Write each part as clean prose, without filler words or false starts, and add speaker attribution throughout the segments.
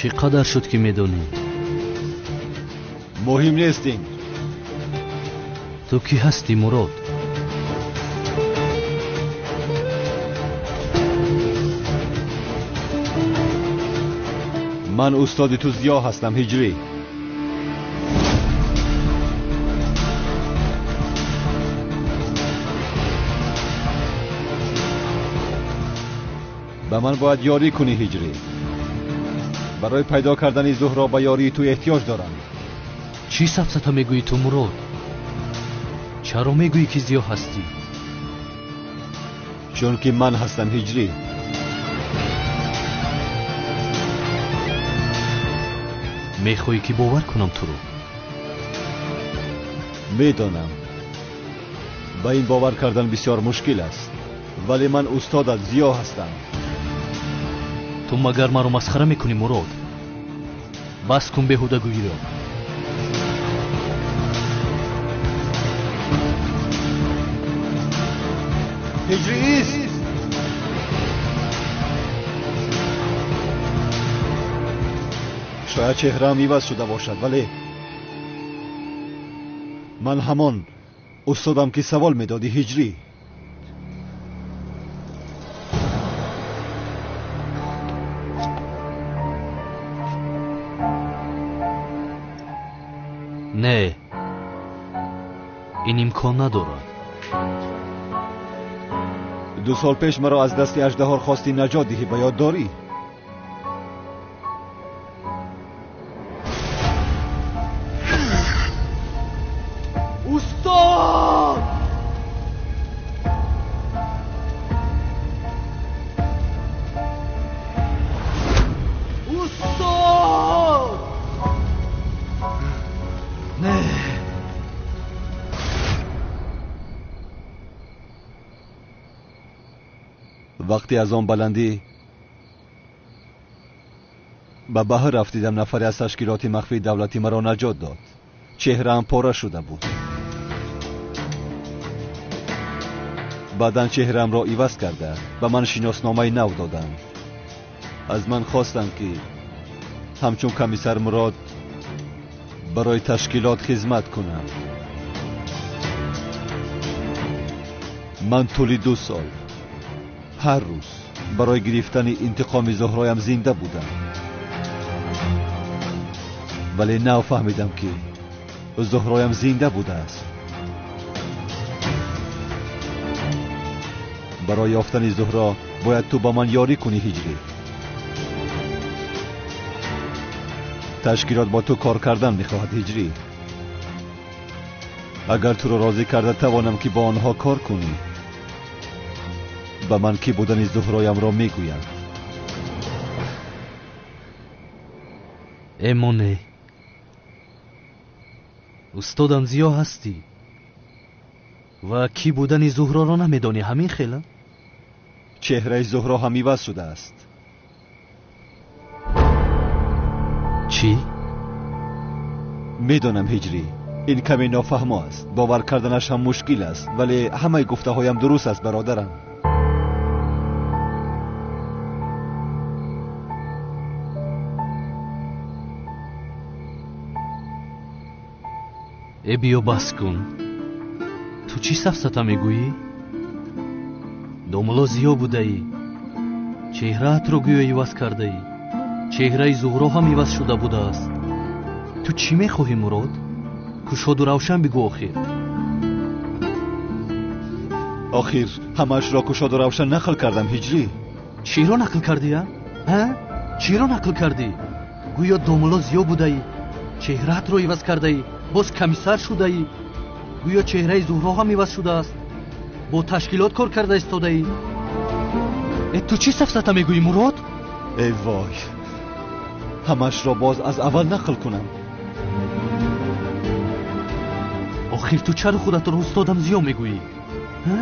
Speaker 1: Чӣ қадар шуд ки медонӣ?
Speaker 2: Муҳим нест ин.
Speaker 1: Ту кӣ ҳастӣ, Мурод?
Speaker 2: Ман устоди ту Зиё ҳастам, Ҳиҷрӣ. Ба ман бояд ёрӣ кунӣ, Ҳиҷрӣ. Барои пайдо кардани Зуҳро ба ёрии ту эҳтиёҷ дорам.
Speaker 1: Чӣ сафсата мегӯӣ ту, Мурод? Чаро мегӯӣ ки Зиё ҳастӣ?
Speaker 2: Чунки ман ҳастам, Ҳиҷрӣ.
Speaker 1: Мехоҳӣ ки бовар кунам туро?
Speaker 2: Медонам, ба ин бовар кардан бисёр мушкил аст, вале ман устодат Зиё ҳастам.
Speaker 1: Ту магар маро масхара мекунӣ, Мурод? Бас кун беҳудагӯиро.
Speaker 2: Ҳиҷрӣ ист! Шояд чеҳраам иваз шуда бошад, вале ман ҳамон устодам ки савол медодӣ, Ҳиҷрӣ.
Speaker 1: Не, ин имкон надорад.
Speaker 2: 2 сол пеш маро аз дасти аждаҳор хости наҷот диҳӣ, ба ёд дорӣ?
Speaker 1: Устод! Устод! Не.
Speaker 2: Вақте аз он баландӣ ба баҳр рафтидам, нафаре аз ташкилоти махфии давлатӣ маро наҷот дод. Чеҳраам пора шуда буд. Баъдан чеҳраамро иваз карда ба ман шиносномаи нав доданд. Аз ман хостанд, ки ҳамчун комиссар Мурод барои ташкилот хизмат кунам. Ман тӯли 2 сол ҳар рӯз барои гирифтани интиқоми Зуҳроям зинда будам, вале нав фаҳмидам, ки Зуҳроям зинда будааст. Барои ёфтани Зуҳро бояд ту ба ман ёрӣ кунӣ, Ҳиҷрӣ. Ташкилот бо ту кор кардан мехоҳад, Ҳиҷрӣ. Агар туро розӣ карда тавонам, ки бо онҳо кор кунӣ, ба ман кӣ будани Зуҳроямро мегӯянд.
Speaker 1: Эмоне, устодам Зиё ҳастӣ ва кӣ будани Зуҳроро намедонӣ, ҳамин хела?
Speaker 2: Чеҳраи Зуҳро ҳам иваз шудааст.
Speaker 1: Чӣ?
Speaker 2: Медонам, Ҳиҷрӣ, ин каме нофаҳмо аст, бовар карданаш ҳам мушкил аст, вале ҳамаи гуфтаҳоям дуруст аст, бародарам.
Speaker 1: Э, биё бас кун. Ту чӣ сафсата мегӯӣ? Домулло Зиё будаӣ, чеҳраатро гӯё иваз кардаӣ, чеҳраи Зуҳро ҳам иваз шуда будааст. Ту чӣ мехоҳӣ, Мурод? Кушоду равшан бигӯ охир.
Speaker 2: Охир ҳамаашро кушоду равшан нақл кардам, Ҳиҷрӣ.
Speaker 1: Чиро нақл кардӣ, а? Ҳа? Чиро нақл кардӣ? Гӯё домулло Зиё будаӣ, чеҳраатро иваз кардаӣ, боз комиссар шудаӣ, гӯё чеҳраи Зуҳро ҳам иваз шудааст, бо ташкилот кор карда истодаӣ. Э, ту чӣ сафсата мегӯӣ, Мурод?
Speaker 2: Эй вой, ҳамаашро боз аз аввал нақл кунам.
Speaker 1: Охир ту чаро худатро устодам Зиё мегӯӣ? Ҳа?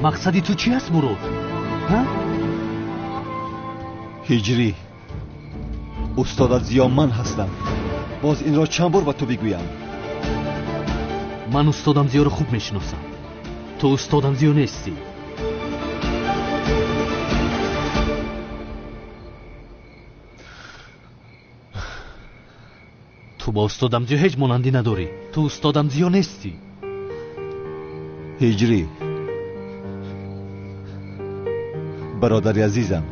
Speaker 1: Мақсади ту чӣ аст, Мурод? Ҳа?
Speaker 2: Ҳиҷрӣ, устодат Зиё ман ҳастам. Боз инро чанд бор ба ту бигӯям?
Speaker 1: Ман устодам Зиёро хуб мешиносам. Ту устодам Зиё нестӣ. Ту ба устодам Зиё ҳеҷ монандӣ надорӣ. Ту устодам Зиё нестӣ.
Speaker 2: Ҳиҷрӣ, бародари азизам,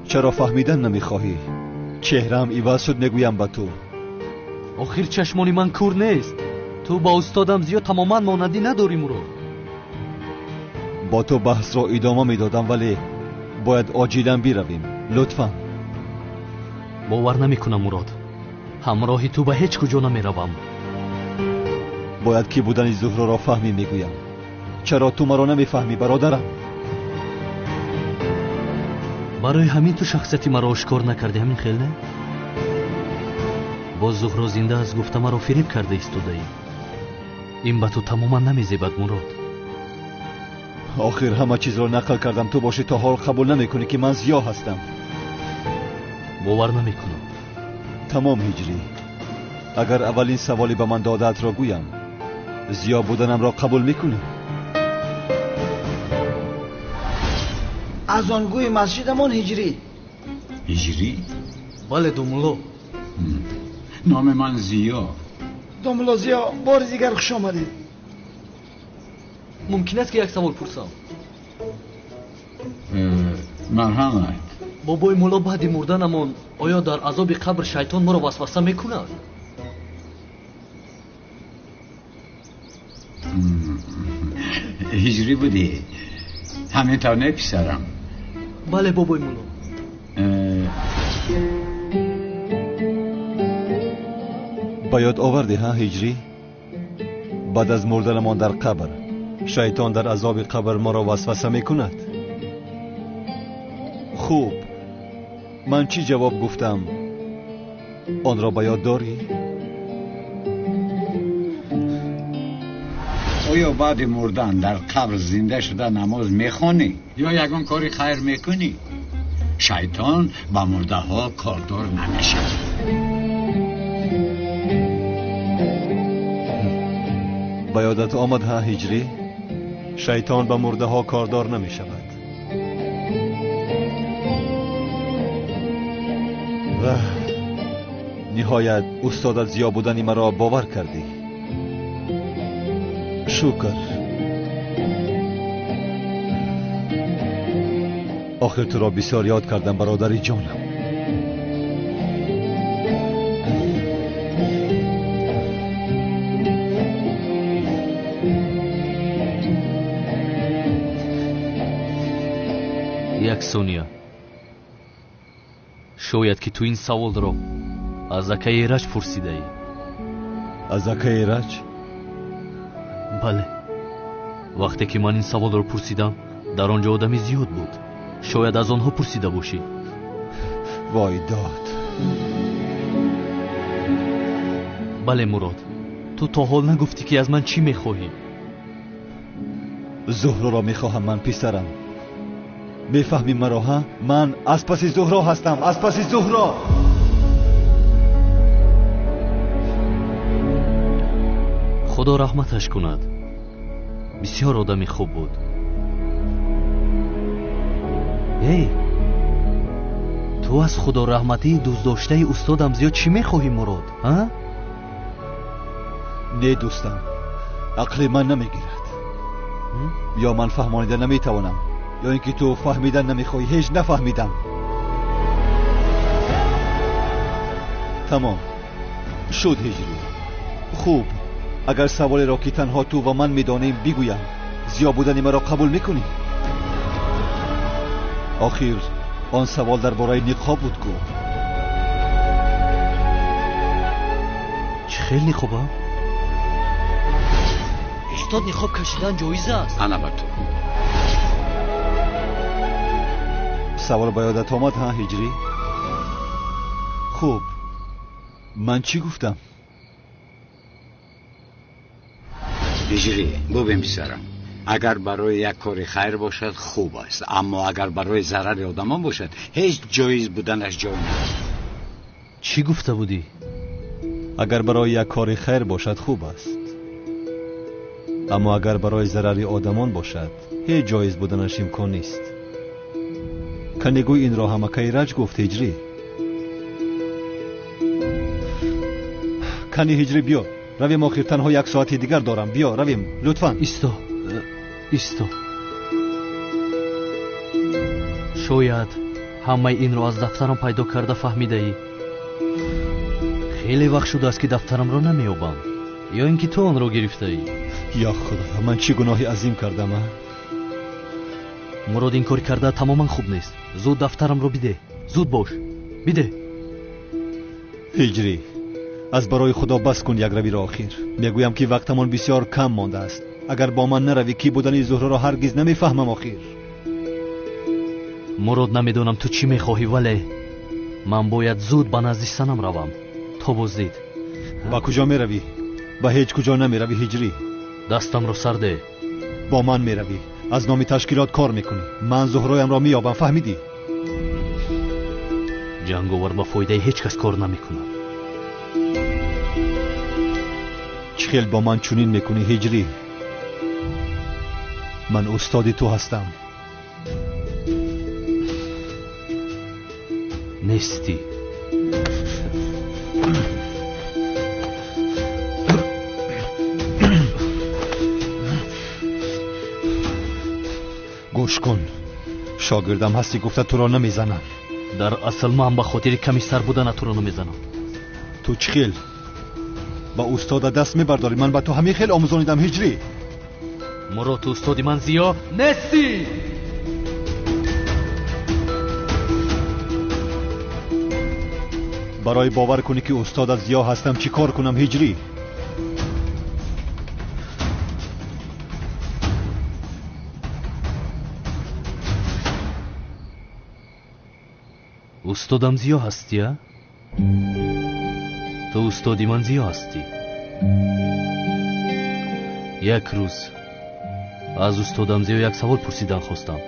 Speaker 2: чаро фаҳмидан намехоҳӣ? Чеҳраам иваз шуд, мегӯям ба ту.
Speaker 1: Охир чашмони ман кур нест. Ту ба устодам Зиё тамоман монандӣ надорӣ, Мурод.
Speaker 2: Бо ту баҳсро идома медодам, вале бояд оҷилан биравем. Лутфан.
Speaker 1: Бовар намекунам, Мурод. Ҳамроҳи ту ба ҳеҷ куҷо намеравам.
Speaker 2: Бояд ки будани Зуҳроро фаҳмӣ, мегӯям. Чаро ту маро намефаҳмӣ, бародарам?
Speaker 1: Барои ҳамин ту шахсияти маро ошкор накардӣ, ҳамин хел не? Боз Зуҳро зинда аст гуфта маро фиреб карда истодаӣ. Ин ба ту тамоман намезебад, Мурод.
Speaker 2: Охир ҳама чизро нақл кардам, ту бошӣ то ҳол қабул намекунӣ ки ман Зиё ҳастам.
Speaker 1: Бовар намекунам.
Speaker 2: Тамом, Ҳиҷрӣ. Агар аввалин саволе ба ман додаатро гӯям, Зиё буданамро қабул мекунӣ?
Speaker 3: Аз он гӯи масҷидамон Ҳиҷрӣ.
Speaker 4: Ҳиҷрӣ?
Speaker 1: Бале, домулло.
Speaker 4: Номи ман Зиё.
Speaker 3: Домулло Зиё, бори дигар хуш омадед.
Speaker 1: Мумкин аст ки як савол пурсам?
Speaker 4: Марҳамат.
Speaker 1: Бобои мулло, баъди мурданамон оё дар азоби қабр шайтон моро васваса мекунад?
Speaker 4: Ҳиҷрӣ будӣ? Ҳамин тавр не, писарам?
Speaker 1: Бале, бобои мулло.
Speaker 2: Ба ёд овардӣ, ҳа, Ҳиҷрӣ? Баъд аз мурданамон дар қабр шайтон дар азоби қабр моро васваса мекунад. Хуб, ман чӣ ҷавоб гуфтам? Онро ба ёд дорӣ?
Speaker 4: Оё баъди мурдан дар қабр зинда шуда намоз мехонӣ ё ягон кори хайр мекунӣ? Шайтон ба мурдаҳо кордор намешавад.
Speaker 2: Ба ёдат омад, ҳа, Ҳиҷрӣ? Шайтон ба мурдаҳо кордор намешавад. Ва ниҳоят устодат Зиё будани маро бовар кардӣ. Шукр. Охир туро бисёр ёд кардам, бародари ҷонам.
Speaker 1: Як сония. Шояд ки ту ин саволро аз акаи Эраҷ пурсидаӣ.
Speaker 2: Аз акаи Эраҷ?
Speaker 1: Бале. Вақте ки ман ин саволро пурсидам, дар он ҷо одами зиёд буд. Шояд аз онҳо пурсида бошӣ.
Speaker 2: Вой дод.
Speaker 1: Бале, Мурод, ту то ҳол нагуфтӣ ки аз ман чӣ мехоҳӣ.
Speaker 2: Зуҳроро мехоҳам ман, писарам. Мефаҳмӣ маро, ҳа? Ман аз паси Зуҳро ҳастам, аз паси Зуҳро.
Speaker 1: Худо раҳматаш кунад. Бисёр одами хуб буд. Эй, ту аз худораҳматии дӯстдоштаи устодам зиёд чӣ мехоҳӣ, Мурод, ҳа?
Speaker 2: Не, дӯстам, ақли ман намегирад. Ё ман фаҳмонида наметавонам, ё ин ки ту фаҳмидан намехоҳӣ. Ҳеҷ нафаҳмидам. Тамом шуд, Ҳиҷрӣ. Хуб, агар саволеро ки танҳо ту ва ман медонем бигӯям, Зиё будани маро қабул мекунӣ? Охир он савол дар бораи ниқоб буд ку.
Speaker 1: Чӣ хел ниқоба? Устод, ниқоб кашидан ҷоиз аст?
Speaker 4: Ана ба ту.
Speaker 2: Савол ба ёдат омад, ҳа, Ҳиҷрӣ? Хуб, ман чӣ гуфтам?
Speaker 4: Ҳиҷрӣ, бубин писарам, агар барои як кори хайр бошад хуб аст, аммо агар барои зарари одамон бошад ҳеҷ ҷоиз буданаш ҷой надорад.
Speaker 1: Чӣ гуфта будӣ?
Speaker 2: Агар барои як кори хайр бошад хуб аст, аммо агар барои зарари одамон бошад ҳеҷ ҷоиз буданаш имкон нест. Канегӯй инро ҳамакаи Раҷ гуфт, Ҳиҷрӣ. Кани ҳиҷрӣ, биё равем, охир танҳо як соати дигар дорам. Биё равем, лутфан.
Speaker 1: Исто, исто. Шояд ҳамаи инро аз дафтарам пайдо карда фаҳмидаӣ. Хеле вақт шудааст, ки дафтарамро намеёбам. Ё ин ки ту онро гирифтаӣ?
Speaker 2: Ё Худо, ман чӣ гуноҳи азим кардам, а?
Speaker 1: Мурод, ин кори карда тамоман хуб нест. Зуд дафтарамро бидеҳ. Зуд бош, бидеҳ.
Speaker 2: Ҳиҷрӣ, аз барои Худо бас кун якравиро охир. Мегӯям, ки вақтамон бисёр кам мондааст. Агар бо ман наравӣ, кӣ будани Зуҳроро ҳаргиз намефаҳмам охир.
Speaker 1: Мурод, намедонам ту чӣ мехоҳӣ, вале ман бояд зуд ба назди санам равам то боздид.
Speaker 2: Ба куҷо меравӣ? Ба ҳеҷ куҷо намеравӣ, ҳиҷрӣ.
Speaker 1: Дастамро сар деҳ.
Speaker 2: Бо ман меравӣ. Аз номи ташкилот кор мекунӣ. Ман Зуҳроямро меёбам, фаҳмидӣ?
Speaker 1: Ҷанговар ба фоидаи ҳеҷ кас кор намекунад.
Speaker 2: Чӣ хел бо ман чунин мекунӣ, ҳиҷрӣ? Ман устоди ту ҳастам.
Speaker 1: Нестӣ.
Speaker 2: Гӯш кун, шогирдам ҳастӣ гуфта туро намезанам.
Speaker 1: Дар асл ман ба хотири комиссар будана туро намезанам.
Speaker 2: Ту чӣ хел ба устода даст мебардорӣ? Ман ба ту ҳамин хел омӯзонидам, ҳиҷрӣ.
Speaker 1: Мурод, ту устоди ман Зиё нестӣ.
Speaker 2: Барои бовар кунӣ, ки устодат Зиё ҳастам, чӣ кор кунам, ҳиҷрӣ?
Speaker 1: Устодам Зиё ҳастӣ, а? Ту устоди ман Зиё ҳастӣ. Як рӯз аз устодам Зиё як савол пурсидан хостам,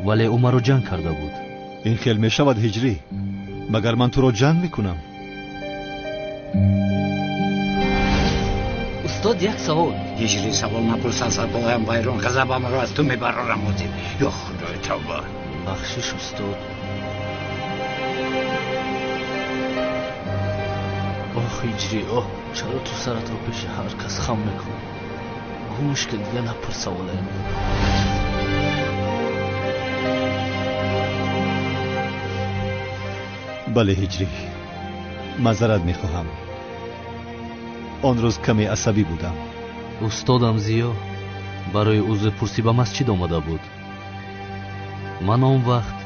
Speaker 1: вале ӯ маро ҷанг карда буд.
Speaker 2: Ин хел мешавад, ҳиҷрӣ? Магар ман туро ҷанг мекунам?
Speaker 1: Устод, як савол.
Speaker 4: Ҳиҷрӣ, савол напурс, асабоям вайрон, ғазабамро аз ту мебарорам ҳозир. Ё Худои тавба.
Speaker 1: Бахшиш, устод. Оҳ, ҳиҷрӣ, оҳ, чаро ту саратро пеши ҳар кас хам мекунӣ? Гӯш ки дига напурс саволаям.
Speaker 2: Бале, ҳиҷрӣ, маъзарат мехоҳам. Он рӯз каме асабӣ будам.
Speaker 1: Устодам Зиё барои узрпурсӣ ба масҷид омада буд. Ман он вақт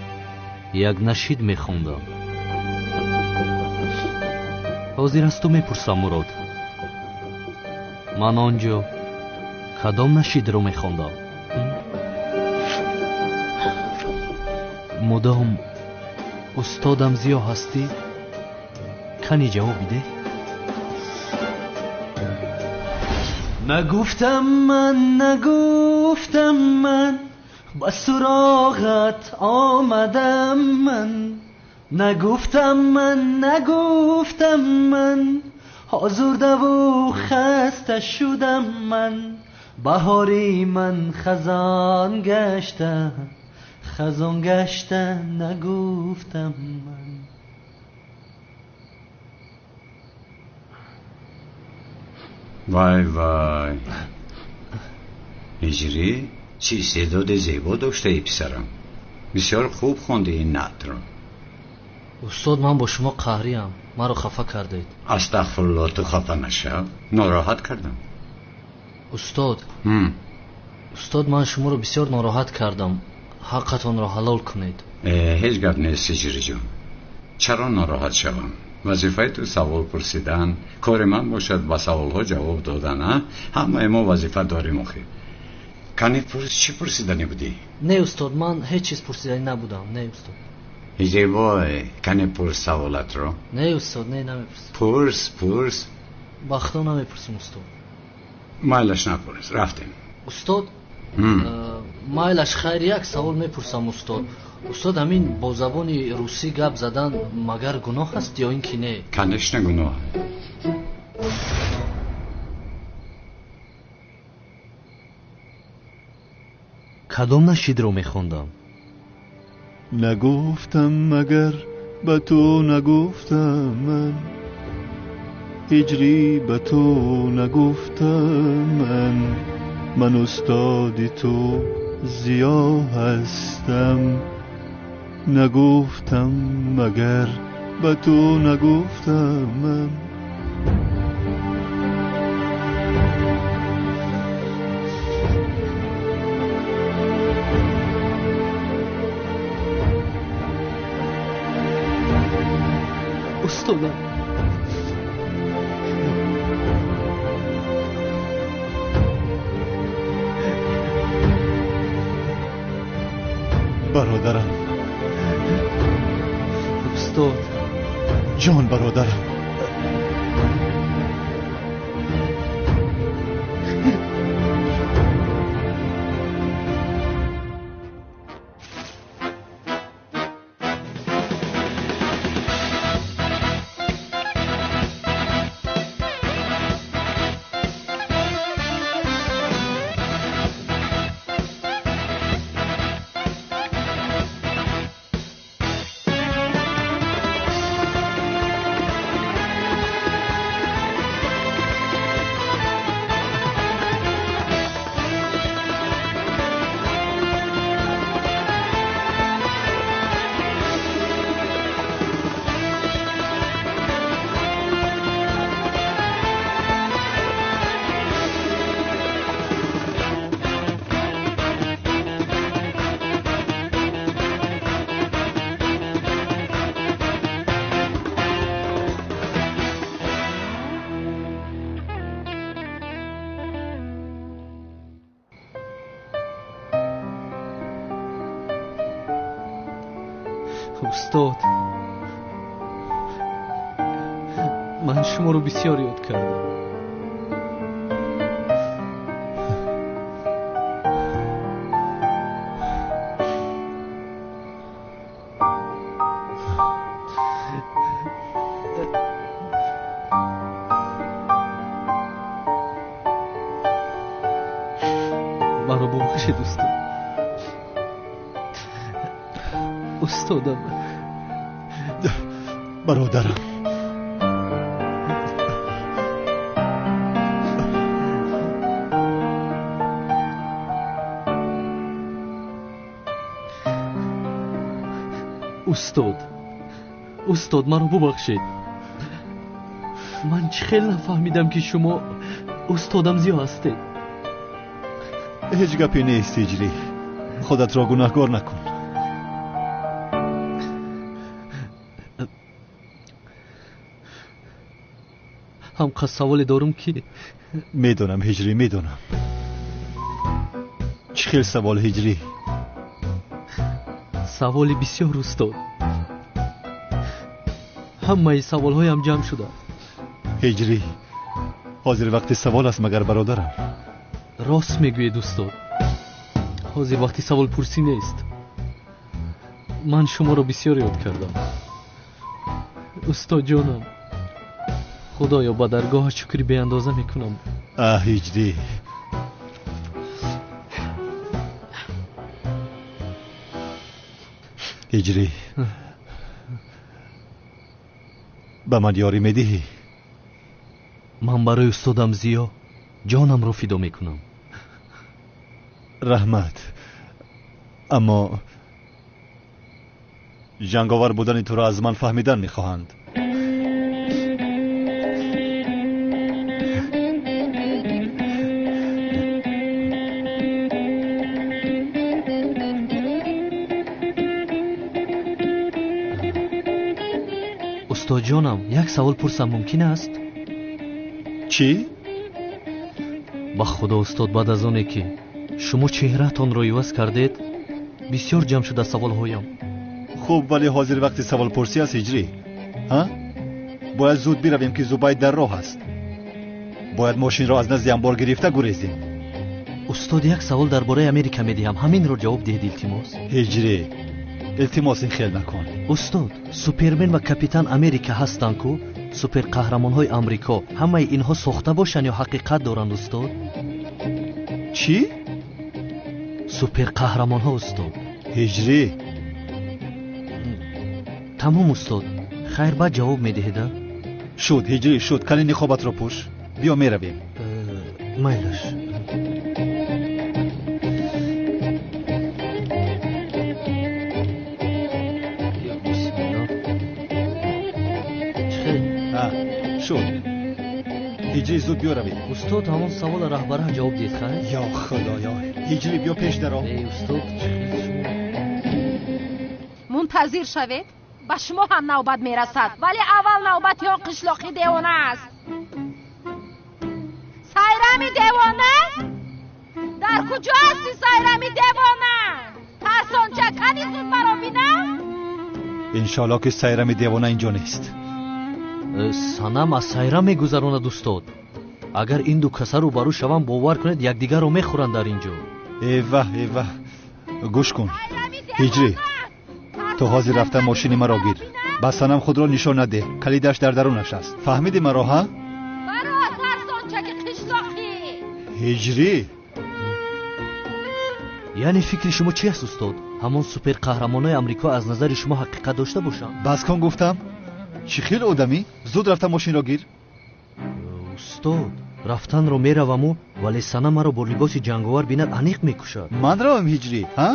Speaker 1: як нашид мехондам. Ҳозир аз ту мепурсам, Мурод, ман он ҷо кадом нашидро мехондам? Мудом устодам Зиё ҳастӣ? Кани ҷавоб бидеҳ. Нагуфтам ман, нагуфтам ман, ба суроғат омадам ман. Нагуфтам ман, нагуфтам ман, озурдаву хаста шудам ман. Баҳори ман хазон гашта, хазон гашта, нагуфтам ман.
Speaker 4: Вай вай, ҳиҷрӣ, чӣ истеъдоди зебо доштаи, писарам. Бисёр хуб хонди ин наътро.
Speaker 1: Устод, ман бо шумо қаҳриям, маро хафа кардед.
Speaker 4: Астағфирулло, ту хафа нашав, нороҳат кардам.
Speaker 1: Устод, устод, ман шуморо бисёр нороҳат кардам. Ҳаққатонро ҳалол кунед.
Speaker 4: Ҳеҷ гап нест, ҳиҷриҷон. Чаро нороҳат шавам? Вазифаи ту савол пурсидан, кори ман бошад ба саволҳо ҷавоб додан. А ҳамаи мо вазифа дорем охир. Кани пурс, чӣ пурсиданӣ будӣ?
Speaker 1: Не, устод, ман ҳеҷ чиз пурсиданӣ набудам. Не, устод.
Speaker 4: Ҳиҷрибой, кани пурс саволатро.
Speaker 1: Не, устод, не, намепурсам.
Speaker 4: Пурс, пурс.
Speaker 1: Ба худо намепурсам, устод.
Speaker 4: Майлаш, напурс, рафтем.
Speaker 1: Устод, майлаш, хайр, як савол мепурсам, устод. Устод, ҳамин бо забони русӣ гап задан магар гуноҳ аст ё ин ки не?
Speaker 4: Конечно, гуноҳ.
Speaker 1: Кадом нашидро мехондам?
Speaker 2: Нагуфтам, магар ба ту нагуфтам ман. Ҳиҷрӣ ба ту нагуфтам ман, ман устоди ту Зиё ҳастам. Нагуфтам магар ба ту нагуфтам ман.
Speaker 1: Устодам,
Speaker 2: бародарам.
Speaker 1: Устод
Speaker 2: ҷон, бародарам.
Speaker 1: Устод, ман шуморо бисёр ёд кардам. Маро бубахшед, устод. Устодам.
Speaker 2: Бародарам.
Speaker 1: Устод, устод, маро бубахшед. Ман чӣ хел нафаҳмидам, ки шумо устодам Зиё ҳастед.
Speaker 2: Ҳеҷ гапе нест, Ҳиҷрӣ. Худатро гунаҳкор накун.
Speaker 1: Ҳамқа саволе дорум, ки
Speaker 2: медонам, Ҳиҷрӣ, медонам. Чӣ хел савол, Ҳиҷрӣ?
Speaker 1: Саволи бисёр, устод. Ҳамаи саволҳоям ҷамъ шуданд.
Speaker 2: Ҳиҷрӣ, ҳозир вақти савол аст магар, бародарам?
Speaker 1: Рост мегӯед, устод. Ҳозир вақти саволпурсӣ нест. Ман шуморо бисёр ёд кардам, устодҷонам. Худоё, ба даргоҳа шукри беандоза мекунам.
Speaker 2: Аҳ, Ҳиҷрӣ, Ҳиҷрӣ, ба ман ёрӣ медиҳӣ?
Speaker 1: Ман барои устодам Зиё ҷонамро фидо мекунам.
Speaker 2: Раҳмат, аммо ҷанговар будани туро аз ман фаҳмидан мехоҳанд.
Speaker 1: Устодҷонам, як савол пурсам мумкин аст?
Speaker 2: Чӣ?
Speaker 1: Ба худо, устод, баъд аз оне ки шумо чеҳраатонро иваз кардед, бисёр ҷамъ шуда саволҳоям.
Speaker 2: Хуб, вале ҳозир вақти саволпурсӣ аст, Ҳиҷрӣ. Ҳа? Бояд зуд биравем, ки Зубайд дар роҳ аст. Бояд мошинро аз назди амбор гирифта гурезем.
Speaker 1: Устод, як савол дар бораи Америка медиҳам, ҳаминро ҷавоб диҳед, илтимос.
Speaker 2: Ҳиҷрӣ, илтимос, ин хел накун.
Speaker 1: Устод, Супермен ва Капитан Америка ҳастанд ку, суперқаҳрамонҳои Амрико. Ҳамаи инҳо сохта бошанд ё ҳақиқат доранд, устод?
Speaker 2: Чӣ?
Speaker 1: Суперқаҳрамонҳо, устод.
Speaker 2: Ҳиҷрӣ.
Speaker 1: Тамом, устод. Хайр, баъд ҷавоб медиҳед, а?
Speaker 2: Шуд, ҳиҷрӣ, шуд. Кани ниқобатро пӯш. Биё меравем.
Speaker 1: Майлаш.
Speaker 2: Шуд. Ҳиҷрӣ, зуд биё равем.
Speaker 1: Устод, ҳамон савола раҳбара ҷавоб диҳед, хайр?
Speaker 2: Ё худоё, ҳиҷрӣ, биё пеш даро.
Speaker 1: Эй устод, чӣ хел шумо?
Speaker 5: Мунтазир шавед, ба шумо ҳам навбат мерасад, вале аввал навбати он қишлоқи девона аст. Сайрами девона? Дар куҷо ҳасти, Сайрами девона? Тарсонча, кани зуд маро бинам?
Speaker 2: Иншоалло ки Сайрами девона инҷо нест.
Speaker 1: Санам аз Сайрам мегузаронад, устод. Агар ин ду каса рӯбарӯ шаванд, бовар кунед, якдигарро мехӯранд дар ин ҷо.
Speaker 2: Эваҳ, эваҳ, гӯш кун ҳиҷрӣ, ту ҳозир рафта мошини маро гир. Ба Санам худро нишон надеҳ, калидаш дар дарунаш аст. Фаҳмидӣ маро, ҳа?
Speaker 5: Баро, тарсончаки қишлоқӣ.
Speaker 2: Ҳиҷрӣ,
Speaker 1: яъне фикри шумо чи аст, устод? Ҳамон суперқаҳрамонои Амрико аз назари шумо ҳақиқат дошта бошанд?
Speaker 2: Бас кун гуфтам. Чӣ хел одамӣ? Зуд рафта мошинро гир.
Speaker 1: Устод, рафтанро мераваму, вале Санам маро бо либоси ҷанговар бинад, аниқ мекушад.
Speaker 2: Ман равам, ҳиҷрӣ, ҳа?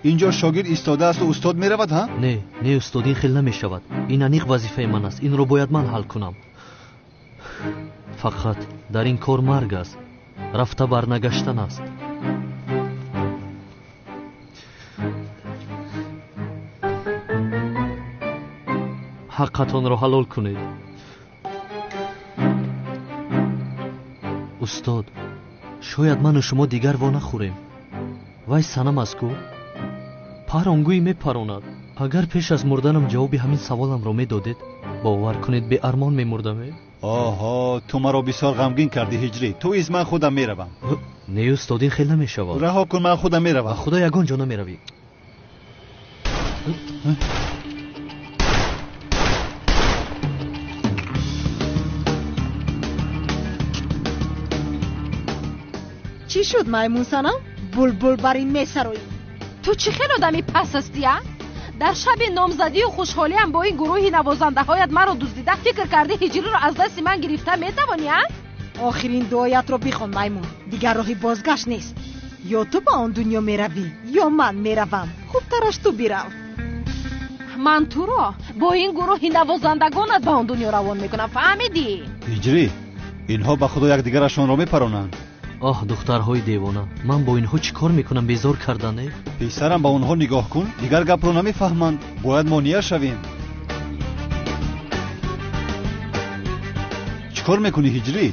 Speaker 2: Инҷо шогирд истодаасту устод меравад, ҳа?
Speaker 1: Не, не, устод, ин хел намешавад. Ин аниқ вазифаи ман аст, инро бояд ман ҳал кунам. Фақат дар ин кор марг аст, рафта барнагаштан аст. Ҳаққатонро ҳалол кунед. Устод, шояд ману шумо дигар во нахӯрем. Вай Санам аст ку? Паронгӯй мепаронад. Агар пеш аз мурданам ҷавоби ҳамин саволамро медодед, бовар кунед, беармон мемурдам.
Speaker 2: Оҳо, ту маро бисёр ғамгин кардӣ, ҳиҷрӣ. Ту из ман худам меравам.
Speaker 1: Не, устод, ин хел намешавад.
Speaker 2: Раҳо кун, ман худам меравам.
Speaker 1: Ба худо ягон ҷо намеравӣ.
Speaker 6: Чӣ шуд, маймун Санам? Булбул бар ин месароӣ.
Speaker 5: Ту чӣ хел одами пас ҳастӣ, а? Дар шаби номзадию хушҳолиам бо ин гурӯҳи навозандаҳоят маро дуздида, фикр кардӣ ҳиҷриро аз дасти ман гирифта метавонӣ, а?
Speaker 6: Охирин дуоятро бихон, маймун. Дигар роҳи бозгашт нест. Ё ту ба он дунё меравӣ, ё ман меравам. Хубтараш ту бирав.
Speaker 5: Ман туро бо ин гурӯҳи навозандагонат ба он дунё равон мекунам, фаҳмидӣ?
Speaker 2: Ҳиҷрӣ, инҳо ба худо якдигарашонро мепаронанд.
Speaker 1: Оҳ, духтарҳои девона, ман бо инҳо чӣ кор мекунам, безор кардане?
Speaker 2: Писарам, ба онҳо нигоҳ кун, дигар гапро намефаҳманд. Бояд монеа шавем. Чӣ кор мекунӣ, ҳиҷрӣ?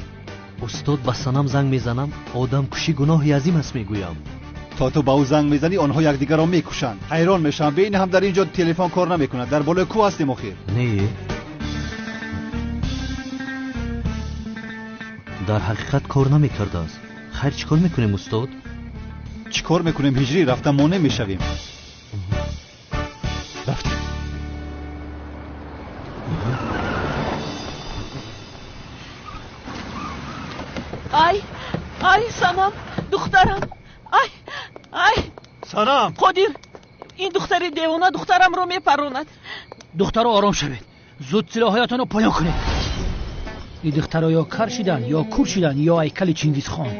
Speaker 1: Устод, ба Санам занг мезанам, одамкушӣ гуноҳи азим аст, мегӯям.
Speaker 2: То ту ба ӯ занг мезанӣ, онҳо якдигарро мекушанд. Ҳайрон мешавам, бе ин ҳам дар ин ҷо телефон кор намекунад. Дар болои кӯҳ ҳастем охир.
Speaker 1: Не, дар ҳақиқат кор намекардааст. Хайр, чӣ кор мекунем, устод?
Speaker 2: Чӣ кор мекунем, ҳиҷрӣ? Рафта монеъ мешавем. Рафтем.
Speaker 7: Ай, ай, Санам, духтарам, ай, ай.
Speaker 8: Санам!
Speaker 7: Қодир, ин духтари девона духтарамро мепаронад.
Speaker 8: Духтаро, ором шавед, зуд силоҳоятонро поён кунед. Ин духтаро ё кар шидан, ё кур шидан, ё ҳайкали Чингизхон.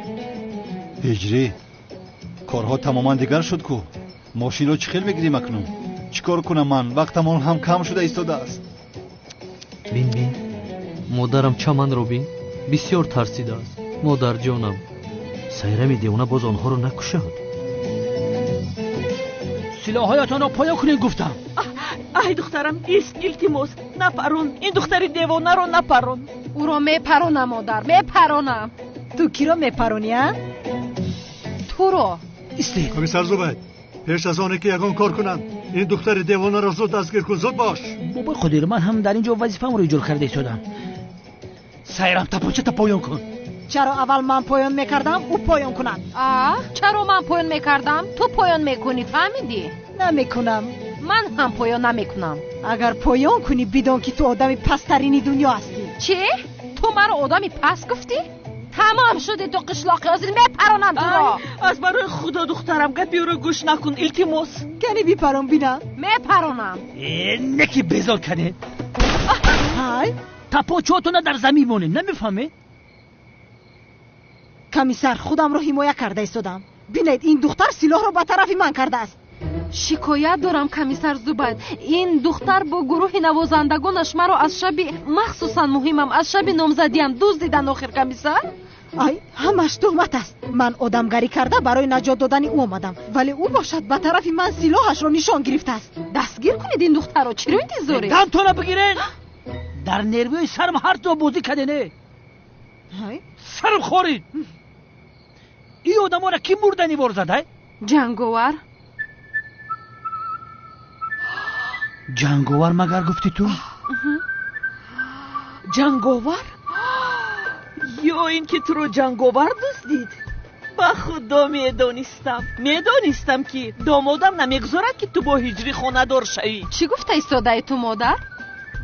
Speaker 2: Ҳиҷрӣ, корҳо тамоман дигар шуд ку. Мошинро чӣ хел мегирем акнун? Чӣ кор кунам ман? Вақтамон ҳам кам шуда истодааст.
Speaker 1: Бин, бин, модарам, чаманро бин, бисёр тарсидааст. Модарҷонам, Сайрами девона боз онҳоро накушад.
Speaker 8: Силоҳоятонро поён кунед, гуфтам.
Speaker 7: Ай, духтарам, ист, илтимос, напарон, ин духтари девонаро напарон.
Speaker 5: Ӯро мепаронам, модар, мепаронам.
Speaker 6: Ту киро мепаронӣ, а?
Speaker 5: Туро.
Speaker 8: Истед.
Speaker 9: Комиссар Зубайд, пеш аз оне ки ягон кор кунанд, ин духтари девонаро зуд дастгир кун, зуд бош.
Speaker 8: Бобои Қодир, ман ҳам дар ин ҷо вазифаамро иҷро карда истодам. Сайрам, тапончата поён кун.
Speaker 6: Чаро аввал ман поён мекардам, ӯ поён кунад?
Speaker 5: А, чаро ман поён мекардам, ту поён мекунӣ, фаҳмидӣ?
Speaker 6: Намекунам.
Speaker 5: Ман ҳам поён намекунам.
Speaker 6: Агар поён кунӣ, бидон ки ту одами пасттарини дунё ҳастӣ.
Speaker 5: Чӣ? Ту маро одами паст гуфтӣ? Тамом шуди ту қишлоқи, ҳозир мепаронам туро.
Speaker 7: Аз барои худо, духтарам, гапи ӯро гӯш накун, илтимос.
Speaker 6: Кани бипарон, бинам.
Speaker 5: Мепаронам.
Speaker 8: Э, неки безор кардед.
Speaker 6: Ҳай,
Speaker 8: Тапочотона дар замин монед, намефаҳмед?
Speaker 6: Комиссар, худамро ҳимоя карда истодам. Бинед, ин духтар силоҳро ба тарафи ман кардааст.
Speaker 5: Шикоят дорам, комиссар Зубайд. Ин духтар бо гурӯҳи навозандагонаш маро аз шаби махсусан муҳимам, аз шаби номзадиам дуздидан охир, комиссар.
Speaker 6: Ай, ҳамаш туҳмат аст. Ман одамгарӣ карда барои наҷот додани ӯ омадам, вале ӯ бошад ба тарафи ман силоҳашро нишон гирифтааст.
Speaker 5: Дастгир кунед ин духтарро, чиро интизоред?
Speaker 8: Дамтона бигиред! Дар нервҳои сарам ҳар то бозӣ кардене. Сарам хорид. Ин одаморо кӣ мурдани вор зада?
Speaker 5: Ҷанговар.
Speaker 8: Ҷанговар магар гуфтӣ ту?
Speaker 7: Ҷанговар? Ё ин ки туро ҷанговар дуздид? Ба худо медонистам, медонистам, ки домодам намегузорад, ки ту бо ҳиҷрӣ хонадор шавӣ.
Speaker 5: Чӣ гуфта истодаи ту, модар?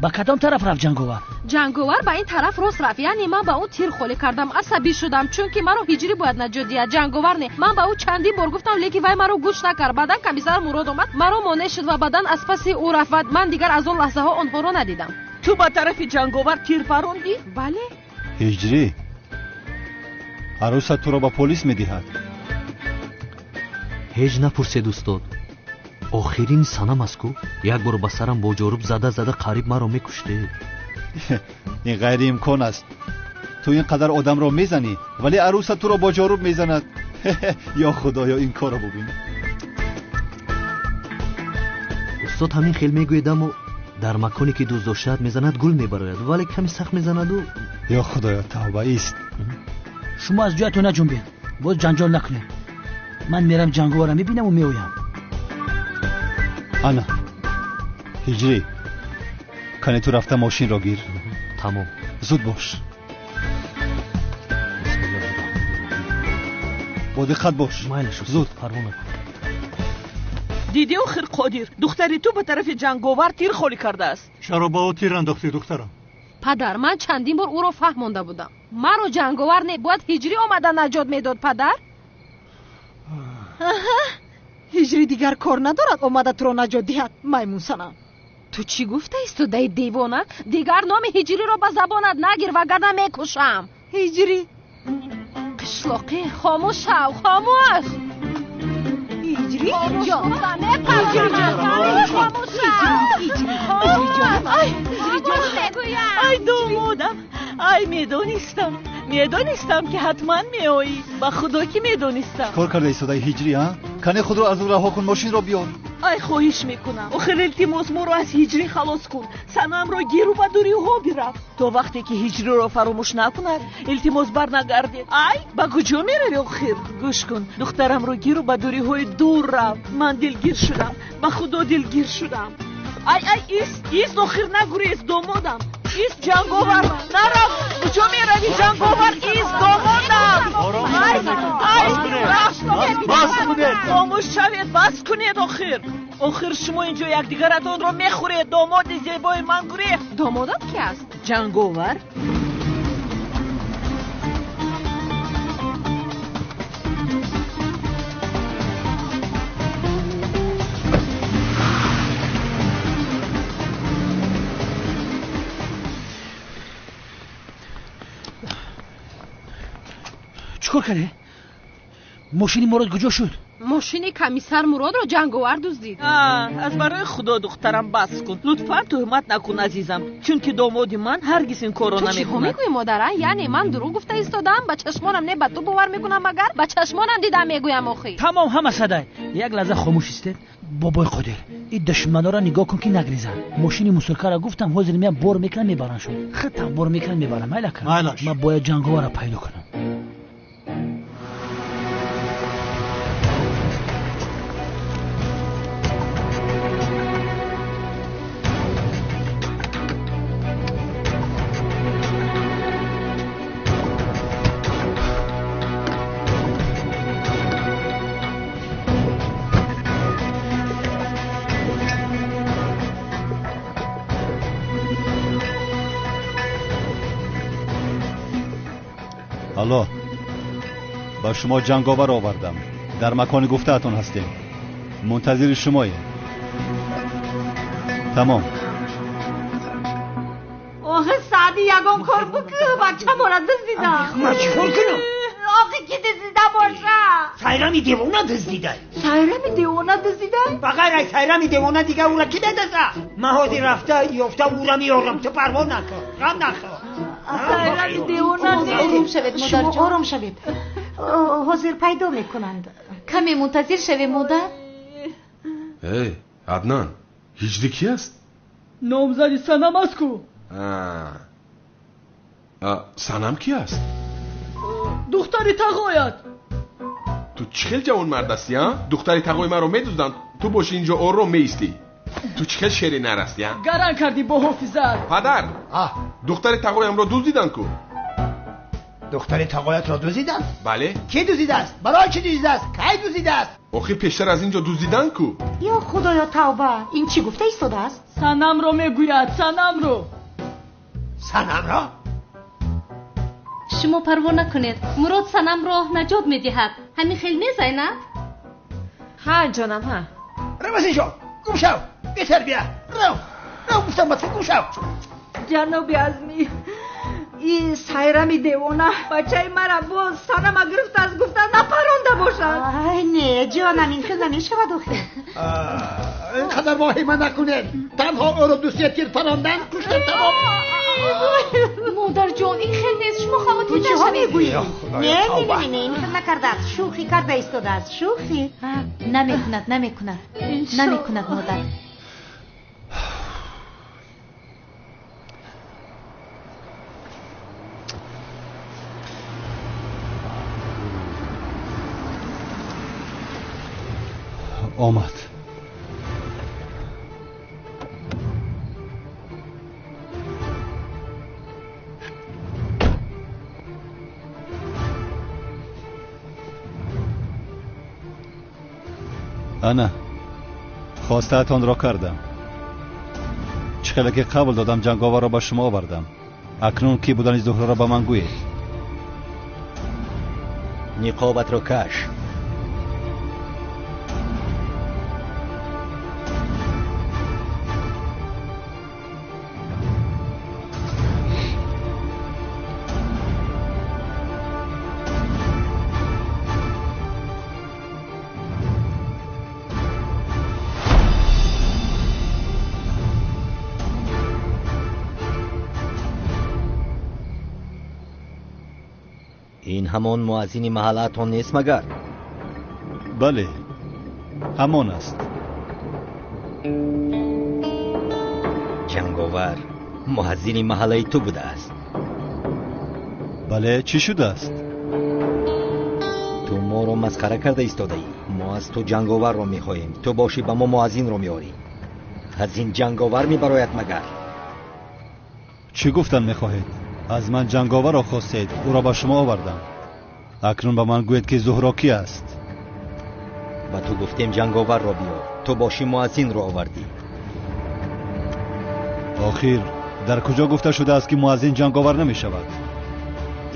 Speaker 8: Ба кадом тараф рафт ҷанговар?
Speaker 5: Ҷанговар ба ин тараф рост рафт. Яъне ман ба ӯ тир холӣ кардам, асабӣ шудам, чунки маро ҳиҷрӣ бояд наҷот диҳад, ҷанговар не. Ман ба ӯ чандин бор гуфтам, лекин вай маро гӯш накард. Баъдан комиссар Мурод омад, маро монеъ шуд ва баъдан аз паси ӯ рафт ва ман дигар аз он лаҳзаҳо онҳоро надидам.
Speaker 7: Ту ба тарафи ҷанговар тир парондӣ?
Speaker 5: Бале.
Speaker 2: Ҳиҷрӣ, арӯсат туро ба полис медиҳад.
Speaker 1: Ҳеҷ напурсед, устод. Охирин санам аст ку. Як бор ба сарам бо ҷоруб зада зада қариб маро мекуштед.
Speaker 2: Ин ғайриимкон аст. Ту ин қадар одамро мезанӣ, вале арӯсат туро бо ҷоруб мезанад. Ё худоё, ин корро бубин.
Speaker 1: Устод, ҳамин хел мегӯед, аммо дар маконе ки дӯст доштаат мезанад, гул мебарояд, вале каме сахт мезанаду.
Speaker 2: Ё худоё, тавба ист.
Speaker 8: Шумо аз ҷоятон наҷунбед, боз ҷанҷол накунед. Ман мерам ҷанговарро мебинаму меоям.
Speaker 2: Ана, ҳиҷрӣ, кане ту рафта мошинро гир.
Speaker 1: Тамом.
Speaker 2: Зуд бош. Бо диққат бош.
Speaker 1: Майлаш,
Speaker 2: зуд.
Speaker 1: Парво накун.
Speaker 7: Дидӣ охир, Қодир, духтари ту ба тарафи ҷанговар тир холӣ кардааст.
Speaker 9: Чаро ба ӯ тир андохтӣ, духтарам?
Speaker 5: Падар, ман чандин бор ӯро фаҳмонда будам. Маро ҷанговар не, бояд ҳиҷрӣ омада наҷот медод, падар.
Speaker 6: Ҳиҷрӣ дигар кор надорад омада туро наҷот диҳад, маймунсанам.
Speaker 5: Ту чӣ гуфта истодаи, девона? Дигар номи ҳиҷриро ба забонат нагир, вагарна мекушам.
Speaker 6: Ҳиҷрӣ.
Speaker 5: Қишлоқӣ, хомӯш шав, хомӯш.
Speaker 6: Ҳиҷрӣ ҷон.
Speaker 7: Ай домодам, ай медонистам, медонистам, ки ҳатман меоӣ. Ба худо ки медонистам.
Speaker 2: Чикор карда истодаи, ҳиҷрӣ, а? Кане худро аз ӯ раҳо кун, мошинро биёр.
Speaker 7: Ай, хоҳиш мекунам, охир илтимос, моро аз ҳиҷрӣ халос кун. Санамро гиру ба дуриҳо бирав. То вақте ки ҳиҷриро фаромӯш накунад, илтимос, барнагардед. Ай, ба куҷо меравӣ охир? Гӯш кун, духтарамро гиру ба дуриҳои дур рав. Ман дилгир шудам, ба худо дилгир шудам. Ай, ай, ист, ист, охир нагурез, домодам. Ист, ҷанговар, нарав. Куҷо меравӣ, ҷанговар? Ист, домодам. Ай, ай,
Speaker 9: бас кунед.
Speaker 7: Хомӯш шавед, бас кунед охир. Охир шумо инҷо якдигаратонро мехӯред. Домоди зебои ман гурехт.
Speaker 5: Домодат ки аст?
Speaker 7: Ҷанговар.
Speaker 8: Чӣ кор кардӣ? Мошини Мурод куҷо шуд?
Speaker 5: Мошини комиссар Муродро ҷанговар дуздид.
Speaker 7: Аз барои худо, духтарам, бас кун, лутфан туҳмат накун, азизам, чунки домоди ман ҳаргиз ин корро
Speaker 5: Ту чиҳо
Speaker 7: намекунад.
Speaker 5: мегӯӣ, модара? Яъне ман дурӯғ гуфта истодам? Ба чашмонам не, ба ту бовар мекунам, магар ба чашмонам дидам мегӯям охи.
Speaker 8: Тамом, ҳама садай, як лаҳза хомӯш истед. Бобои Қодир, ин душманора нигоҳ кун, ки нагрезанд. Мошини мусуркаро гуфтам, ҳозир меям, бор мекунам, мебараншон. Хитам бор мекунам, мебарам. Майлака.
Speaker 9: Майлаш.
Speaker 8: Ман бояд ҷанговарро пайдо кунам.
Speaker 2: Алло, ба шумо ҷанговар овардам. Дар макони гуфтаатон ҳастем, мунтазири шумоем. Тамом.
Speaker 10: Охе Саъди ягон кор бикӯ, бачамора дуздида.
Speaker 11: Ман чӣ кор кунам?
Speaker 10: Охе ки дуздида боша?
Speaker 11: Сайрами девона дуздида.
Speaker 10: Сайрами девона дуздида?
Speaker 11: Ба ғайр аз Сайрами девона дига ӯра ки медузда? Ман ҳозир рафта ёфта ӯра меорам, ту парво накун, ғам нахӯр.
Speaker 10: Сайрами девона.
Speaker 6: Ором шавед, модарҷон, ором шавед. Ҳозир пайдо мекунанд.
Speaker 5: Каме мунтазир шавем, модар.
Speaker 12: Эй, Аднан, ҳиҷри ки аст?
Speaker 7: Номзади Санам аст ку.
Speaker 12: Санам ки аст?
Speaker 7: Духтари тағоят.
Speaker 12: Ту чӣ хел ҷавонмард ҳастӣ, а? Духтари тағои маро медузданд, ту боши инҷо ором меистӣ. Ту чӣ хел шери нар ҳастӣ, а?
Speaker 7: Гаран кардӣ бо ҳофизат.
Speaker 12: Падар, духтари тағоямро дуздиданд ку.
Speaker 11: Духтари тағоятро дуздиданд?
Speaker 12: Бале.
Speaker 11: Кӣ дуздидааст? Барои чӣ дуздидааст? Кай дуздидааст?
Speaker 12: Охир пештар аз инҷо дуздиданд ку.
Speaker 6: Ё худоё, тавба! Ин чӣ гуфта истодааст?
Speaker 7: Санамро мегӯяд, Санамро.
Speaker 11: Санамро?
Speaker 5: Шумо парво накунед, Мурод Санамро наҷот медиҳад. Ҳамин хел не, Зайнаб?
Speaker 10: Ҳа, ҷонам, ҳа.
Speaker 11: Рав аз инҷо, гум шав, бетарбия. Рав, рав, гуфтам ба ту, гум шав.
Speaker 10: Ҷаноби Азмӣ, ин Сайрами девона бачаи мара боз Санама гирифтааст, гуфта напаронда бошад.
Speaker 6: Ай, не, ҷонам, ин хел намешавад охир.
Speaker 11: Ин қадар воҳима накунед. Танҳо ӯро ду-се тир парондан, куштан, тамом.
Speaker 5: Модарҷон, ин хел нест, шумо хавотир
Speaker 6: Ту чиҳо
Speaker 5: нашавед.
Speaker 6: мегӯӣ?
Speaker 11: Худоё,
Speaker 6: Не, не,
Speaker 11: тавба.
Speaker 6: не, не, ин хел накардааст, шӯхӣ карда истодааст, шӯхӣ.
Speaker 13: Намекунад, намекунад, намекунад, модар.
Speaker 2: Омад. Ана, хостаатонро кардам. Чӣ хеле ки қабл додам, ҷанговарро ба шумо овардам. Акнун кӣ будани Зуҳроро ба ман гӯед.
Speaker 14: Ниқобатро каш. Ин ҳамон муаззини маҳаллаатон нест магар?
Speaker 2: Бале, ҳамон аст.
Speaker 14: Ҷанговар муаззини маҳаллаи ту будааст.
Speaker 2: Бале, чӣ шудааст?
Speaker 14: Ту моро масхара карда истодаӣ. Мо аз ту ҷанговарро мехоҳем, ту бошӣ ба мо муаззинро меорӣ. Аз ин ҷанговар мебарояд магар?
Speaker 2: Чӣ гуфтан мехоҳед? Аз ман ҷанговарро хостед, ӯро ба шумо овардам. Акнун ба ман гӯед, ки Зуҳро кӣ аст?
Speaker 14: Ба ту гуфтем ҷанговарро биёр, ту бошӣ муаззинро овардӣ.
Speaker 2: Охир дар куҷо гуфта шудааст, ки муаззин ҷанговар намешавад?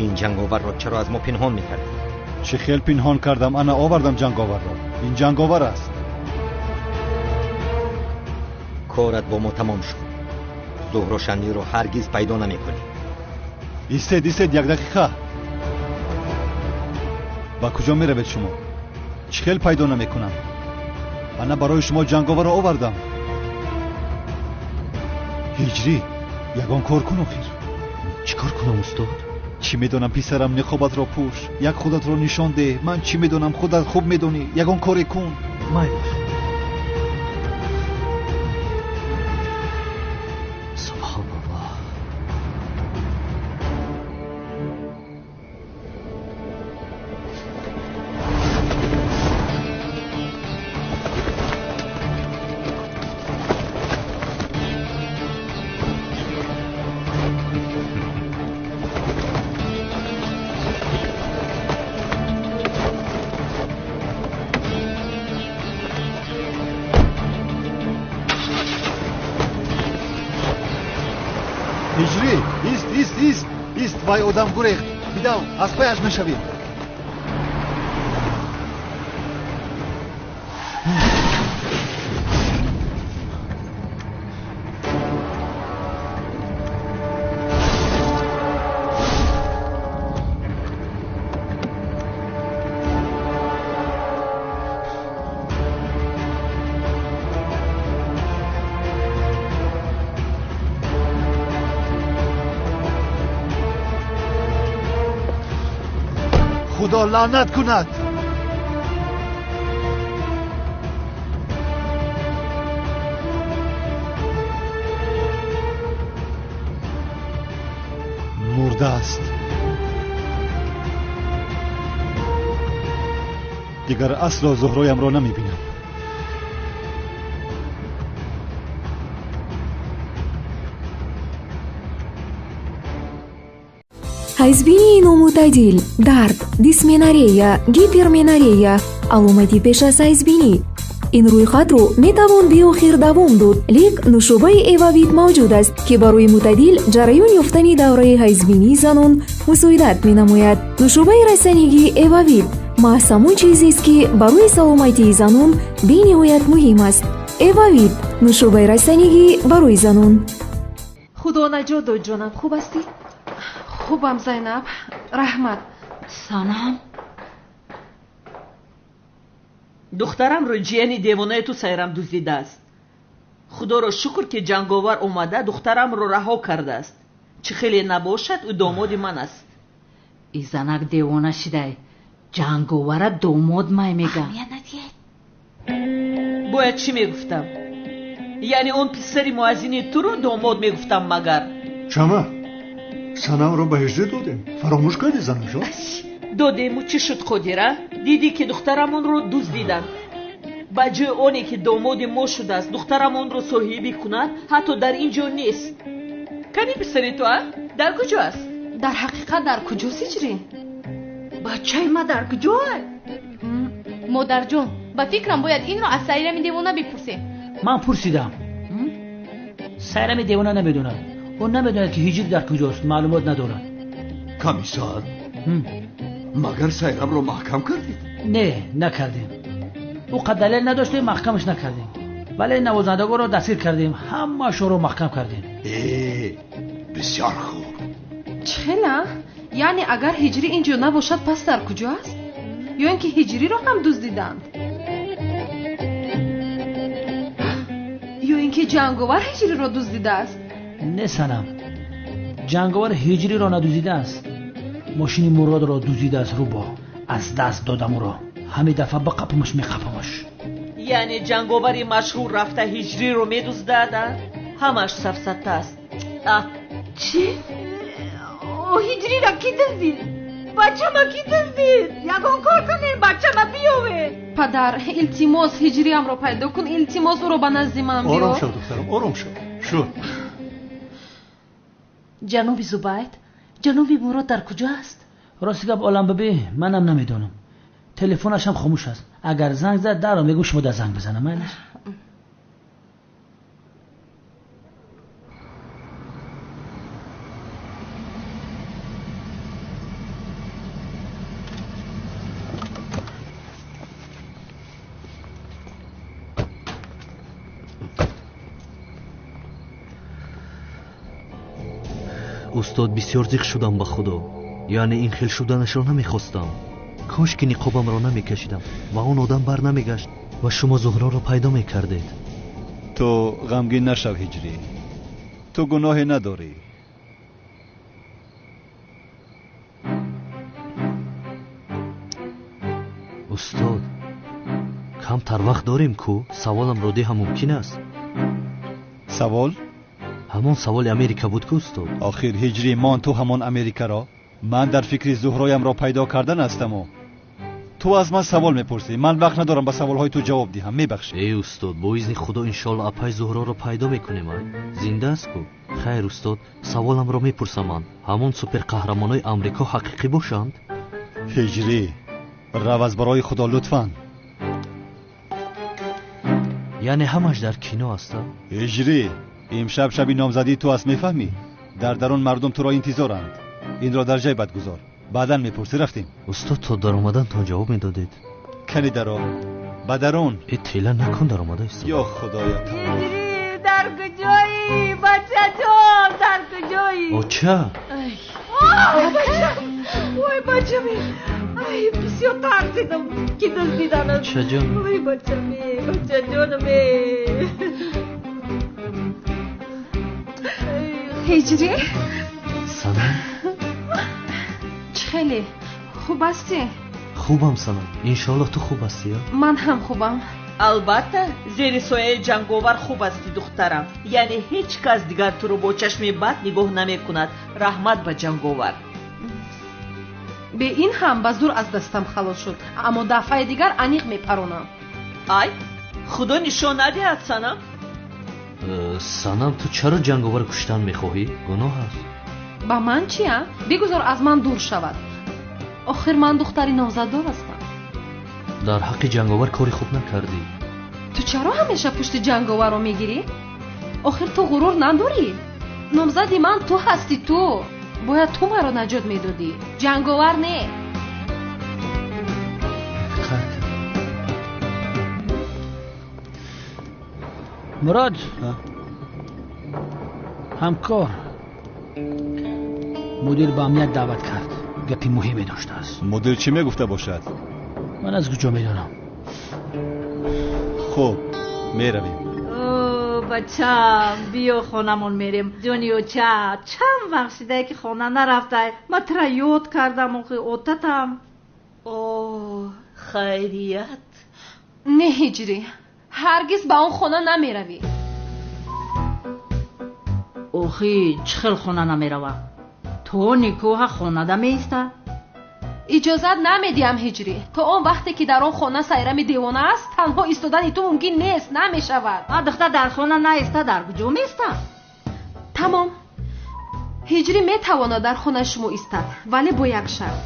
Speaker 14: Ин ҷанговарро чаро аз мо пинҳон мекардӣ?
Speaker 2: Чӣ хел пинҳон кардам? Ана овардам ҷанговарро. Ин ҷанговар аст.
Speaker 14: Корат бо мо тамом шуд. Зуҳро Шанлиро ҳаргиз пайдо намекунӣ.
Speaker 2: Истед, истед, як дақиқа. Ба куҷо меравед шумо? Чӣ хел пайдо намекунам? Ана барои шумо ҷанговарро овардам. Ҳиҷрӣ, ягон кор кун охир.
Speaker 1: Чӣ кор кунам, устод?
Speaker 2: Чӣ медонам, писарам, ниқобатро пӯш, як худатро нишон деҳ. Ман чӣ медонам, худат хуб медонӣ. Ягон коре кун.
Speaker 1: Майлаш. Субҳоналлоҳ.
Speaker 2: Ҳиҷрӣ, ист, ист, ист, ист, вай одам гурехт. Бидав, аз паяш мешавӣ. Худо лаънат кунад. Мурда аст. Дигар асло Зуҳроямро намебинам.
Speaker 15: Ҳайзбинии номӯътадил, дард, дисменорея, гиперменорея, аломати пеш аз ҳайзбинӣ. Ин рӯйхатро метавон беохир давом дод, лек нӯшобаи Эвавит мавҷуд аст, ки барои мӯътадил ҷараён ёфтани давраи ҳайзбинии занон мусоидат менамояд. Нӯшобаи растанигии Эвавит маҳз ҳамон чизест, ки барои саломатии занон бениҳоят муҳим аст. Эвавит нӯшобаи растанигӣ барои занон.
Speaker 6: Худо наҷот дод, ҷонам, хуб ҳастӣ?
Speaker 5: Хубам, Зайнаб, раҳмат.
Speaker 10: Санам,
Speaker 7: духтарамро ҷияни девонаи ту Сайрам дуздидааст. Худоро шукр, ки ҷанговар омада духтарамро раҳо кардааст. Чӣ хеле набошад, ӯ домоди ман аст.
Speaker 10: И занак девона шидай, ҷанговара домод май мега.
Speaker 7: Бояд чӣ мегуфтам? Яъне он писари муаззини туро домод мегуфтам магар?
Speaker 9: Чама, Санамро ба ҳиҷрӣ додем. Фаромӯш кардӣ, занамҷон?
Speaker 7: Додему чӣ шуд, Қодира? Дидӣ, ки духтарамонро дуздиданд. Ба ҷои оне ки домоди мо шудааст, духтарамонро соҳибӣ кунад, ҳатто дар ин ҷо нест. Кани писари ту, а? Дар куҷо аст?
Speaker 5: Дар ҳақиқат дар куҷост ҳиҷрӣ?
Speaker 10: Бачаи ма дар куҷое?
Speaker 13: Модарҷон, ба фикрам бояд инро аз Сайрами девона бипурсем.
Speaker 8: Ман пурсидам. Сайрами девона намедонад. Ӯ намедонад, ки ҳиҷр дар куҷост, маълумот надорад.
Speaker 16: Комиссар, магар Сайрамро маҳкам кардед?
Speaker 8: Не, накардем. Ӯ қад далел надоштем, маҳкамаш накардем. Вале навозандагонро дастгир кардем, ҳамаашонро маҳкам кардем.
Speaker 16: Э, бисёр хуб.
Speaker 5: Чӣ хела? Яъне агар ҳиҷрӣ ин ҷо набошад, пас дар куҷо аст? Ё ин ки ҳиҷриро ҳам дуздиданд? Ё ин ки ҷанговар ҳиҷриро дуздидааст?
Speaker 8: Не, Санам, ҷанговар ҳиҷриро надуздидааст. Мошини Муродро дуздидааст. Рӯбо аз даст додам ӯро. Ҳамин дафъа биқапамаш, меқапамаш.
Speaker 7: Яъне ҷанговари машҳур рафта ҳиҷриро медуздад, а? Ҳамааш сафсата аст. А
Speaker 10: чӣ? Ҳиҷриро кӣ дуздид? Бачама кӣ дуздид? Ягон кор кунем, бачама биёвед.
Speaker 5: Падар, илтимос, ҳиҷриамро пайдо кун, илтимос, ӯро ба назди ман биёр.
Speaker 9: Ором шав, духтарам, ором шав. Шуд.
Speaker 7: Ҷаноби Зубайд, ҷаноби Мурод дар куҷо аст?
Speaker 8: Рости гап, олам бибӣ, манам намедонам. Телефонашам хомӯш аст. Агар занг зад, дарро мегӯ шумо дар занг бизанам, майлаш?
Speaker 1: Устод, бисёр зиқ шудам ба Худо. Яъне ин хел шуданашро намехостам. Кош ки ниқобамро намекашидам ва он одам бар намегашт ва шумо Зуҳроро пайдо мекардед.
Speaker 2: Ту ғамгин нашав, ҳиҷрӣ. Ту гуноҳе надорӣ.
Speaker 1: Устод, камтар вақт дорем ку? Саволамро диҳам мумкин аст?
Speaker 2: Савол?
Speaker 1: Ҳамон саволи Америка буд ку, устод?
Speaker 2: Охир, ҳиҷрӣ, мон ту ҳамон Америкаро. Ман дар фикри Зуҳроямро пайдо кардан ҳастаму ту аз ман савол мепурсӣ. Ман вақт надорам ба саволҳои ту ҷавоб диҳам, мебахшӣ.
Speaker 1: Эй устод, бо изни Худо иншоалло апай Зуҳроро пайдо мекунем. Ай зинда аст ку? Хайр, устод, саволамро мепурсам ман. Ҳамон суперқаҳрамонои Амрико ҳақиқӣ бошанд?
Speaker 2: Ҳиҷрӣ, рав аз барои Худо, лутфан.
Speaker 1: Яъне ҳамаш дар кино аст?
Speaker 2: Ҳиҷрӣ, имшаб шаби номзадии ту аст, мефаҳмӣ? Дар дарун мардум туро интизоранд. Инро дар ҷайбат гузор, баъдан мепурсӣ. Рафтем.
Speaker 1: Устод, то даромадантон ҷавоб медодед.
Speaker 2: Кани даро, ба дарун.
Speaker 1: Э, тела накун, даромада истода.
Speaker 2: Ё Худоя!
Speaker 10: Ҳиҷрӣ, дар куҷоӣ, бачаҷон, дар куҷоӣ?
Speaker 1: Оча!
Speaker 10: Ой, бачаме, ай, бисёр тарсидам, ки дуздиданат.
Speaker 1: Очаҷон.
Speaker 10: Ой, бачаме, бачаҷонаме.
Speaker 5: Ҳиҷрӣ?
Speaker 1: Санам.
Speaker 5: Чӣ хеле? Хуб ҳастӣ?
Speaker 1: Хубам, Санам. Иншоаллоҳ ту хуб ҳастӣ?
Speaker 5: Ман ҳам хубам.
Speaker 7: Албатта, зери сояи ҷанговар хуб ҳастӣ, духтарам. Яъне ҳеҷ кас дигар туро бо чашми бад нигоҳ намекунад. Раҳмат ба ҷанговар.
Speaker 5: Бе ин ҳам ба зур аз дастам халос шуд, аммо дафъаи дигар аниқ мепаронам.
Speaker 7: Ай, худо нишон надиҳад, Санам.
Speaker 1: Санам, ту чаро ҷанговар куштан мехоҳӣ? Гуноҳ аст.
Speaker 5: Ба ман чи, а? Бигузор аз ман дур шавад. Охир ман духтари номзаддор ҳастам.
Speaker 1: Дар ҳаққи ҷанговар кори хуб накардӣ.
Speaker 5: Ту чаро ҳамеша пушти ҷанговарро мегирӣ? Охир ту ғурур надорӣ? Номзади ман ту ҳастӣ, ту. Бояд ту маро наҷот медодӣ. Ҷанговар не.
Speaker 8: Мурод, ҳамкор, мудир ба амният даъват кард. Гапи муҳиме доштааст.
Speaker 2: Мудир чӣ мегуфта бошад?
Speaker 8: Ман аз куҷо медонам?
Speaker 2: Хуб, меравем.
Speaker 10: Бачам, биё хонамон мерем. Ҷони оча, чанд вақт шидае ки хона нарафтай. Ман тура ёд кардам, охи отатам.
Speaker 7: О, хайрият.
Speaker 5: Не, Ҳиҷрӣ, ҳаргиз ба он хона намеравӣ.
Speaker 10: Охи, чӣ хел хона намерава? То никоҳа хонада меиста?
Speaker 5: Иҷозат намедиҳам, Ҳиҷрӣ. То он вақте ки дар он хона Сайрами девона аст, танҳо истодани ту мумкин нест, намешавад.
Speaker 10: А духтар дар хона наиста, дар куҷо меиста?
Speaker 5: Тамом. Ҳиҷрӣ метавонад дар хонаи шумо истад, вале бо як шарт.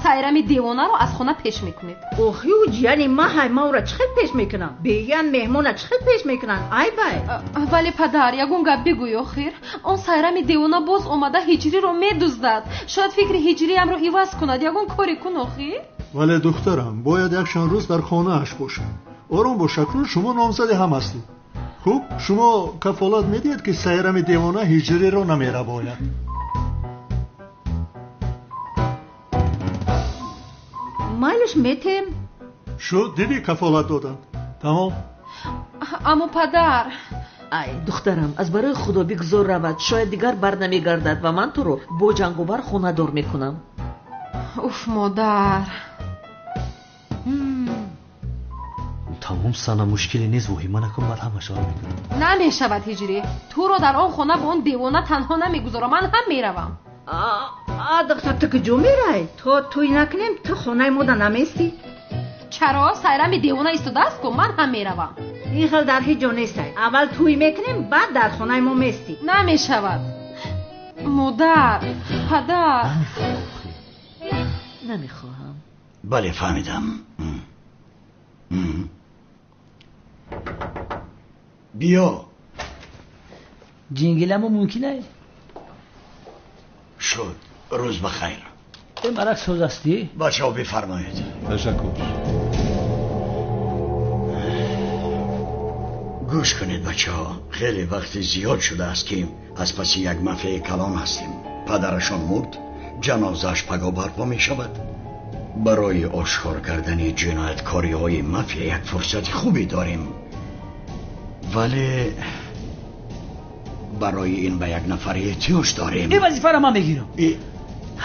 Speaker 5: Сайрами девонаро аз хона пеш мекунед.
Speaker 10: Охи, ӯ ҷияни маҳай, ма ӯра чӣ хел пеш мекунам? Беян меҳмона чӣ хел пеш мекунанд? Ай бай.
Speaker 5: Вале падар, ягон гап бигӯй охир. Он Сайрами девона боз омада Ҳиҷриро медуздад. Шояд фикри Ҳиҷриамро иваз кунад. Ягон коре кун охир.
Speaker 9: Вале духтарам, бояд якчанд рӯз дар хонааш бошад. Ором бош, акнун шумо номзади ҳам ҳастед. Хуб, шумо кафолат медиҳед, ки Сайрами девона Ҳиҷриро намерабояд?
Speaker 10: Майлаш метем.
Speaker 9: Шуд, дидӣ, кафолат доданд. Тамом.
Speaker 5: Аммо падар.
Speaker 7: Ай, духтарам, аз барои худо бигзор равад. Шояд дигар бар намегардад ва ман туро бо ҷанговар хонадор мекунам.
Speaker 5: Уф, модар.
Speaker 1: Тамом, Сана, мушкиле нест, воҳима накун, баъд ҳамаша ҳал мекунам.
Speaker 5: Намешавад, Ҳиҷрӣ. Туро дар он хона бо он девона танҳо намегузорам. Ман ҳам меравам.
Speaker 10: А духтар, ту куҷо мерай? То тӯй накунем, ту хонаи мода наместӣ?
Speaker 5: Чаро? Сайрами девона истодааст ку, ман ҳам меравам.
Speaker 10: Ин хел дар ҳеҷ ҷо нестай. Аввал тӯй мекунем, баъд дар хонаи мо местӣ.
Speaker 5: Намешавад. Модар, падар.
Speaker 7: Намехоҳам.
Speaker 16: Бале, фаҳмидам. Биё.
Speaker 8: Ҷингиламо мумкин ай?
Speaker 16: Шуд. Рӯз ба хайр.
Speaker 8: Марак соз ҳастӣ?
Speaker 16: Бачаҳо, бифармоед.
Speaker 2: Ташаккур.
Speaker 16: Гӯш кунед, бачаҳо, хеле вақти зиёд шудааст, ки аз паси як мафияи калон ҳастем. Падарашон мурд, ҷанозааш паго барпо мешавад. Барои ошкор кардани ҷинояткориҳои мафия як фурсати хубе дорем, вале барои ин ба як нафар эҳтиёҷ дорем.
Speaker 8: Ин вазифаро ман мегирам.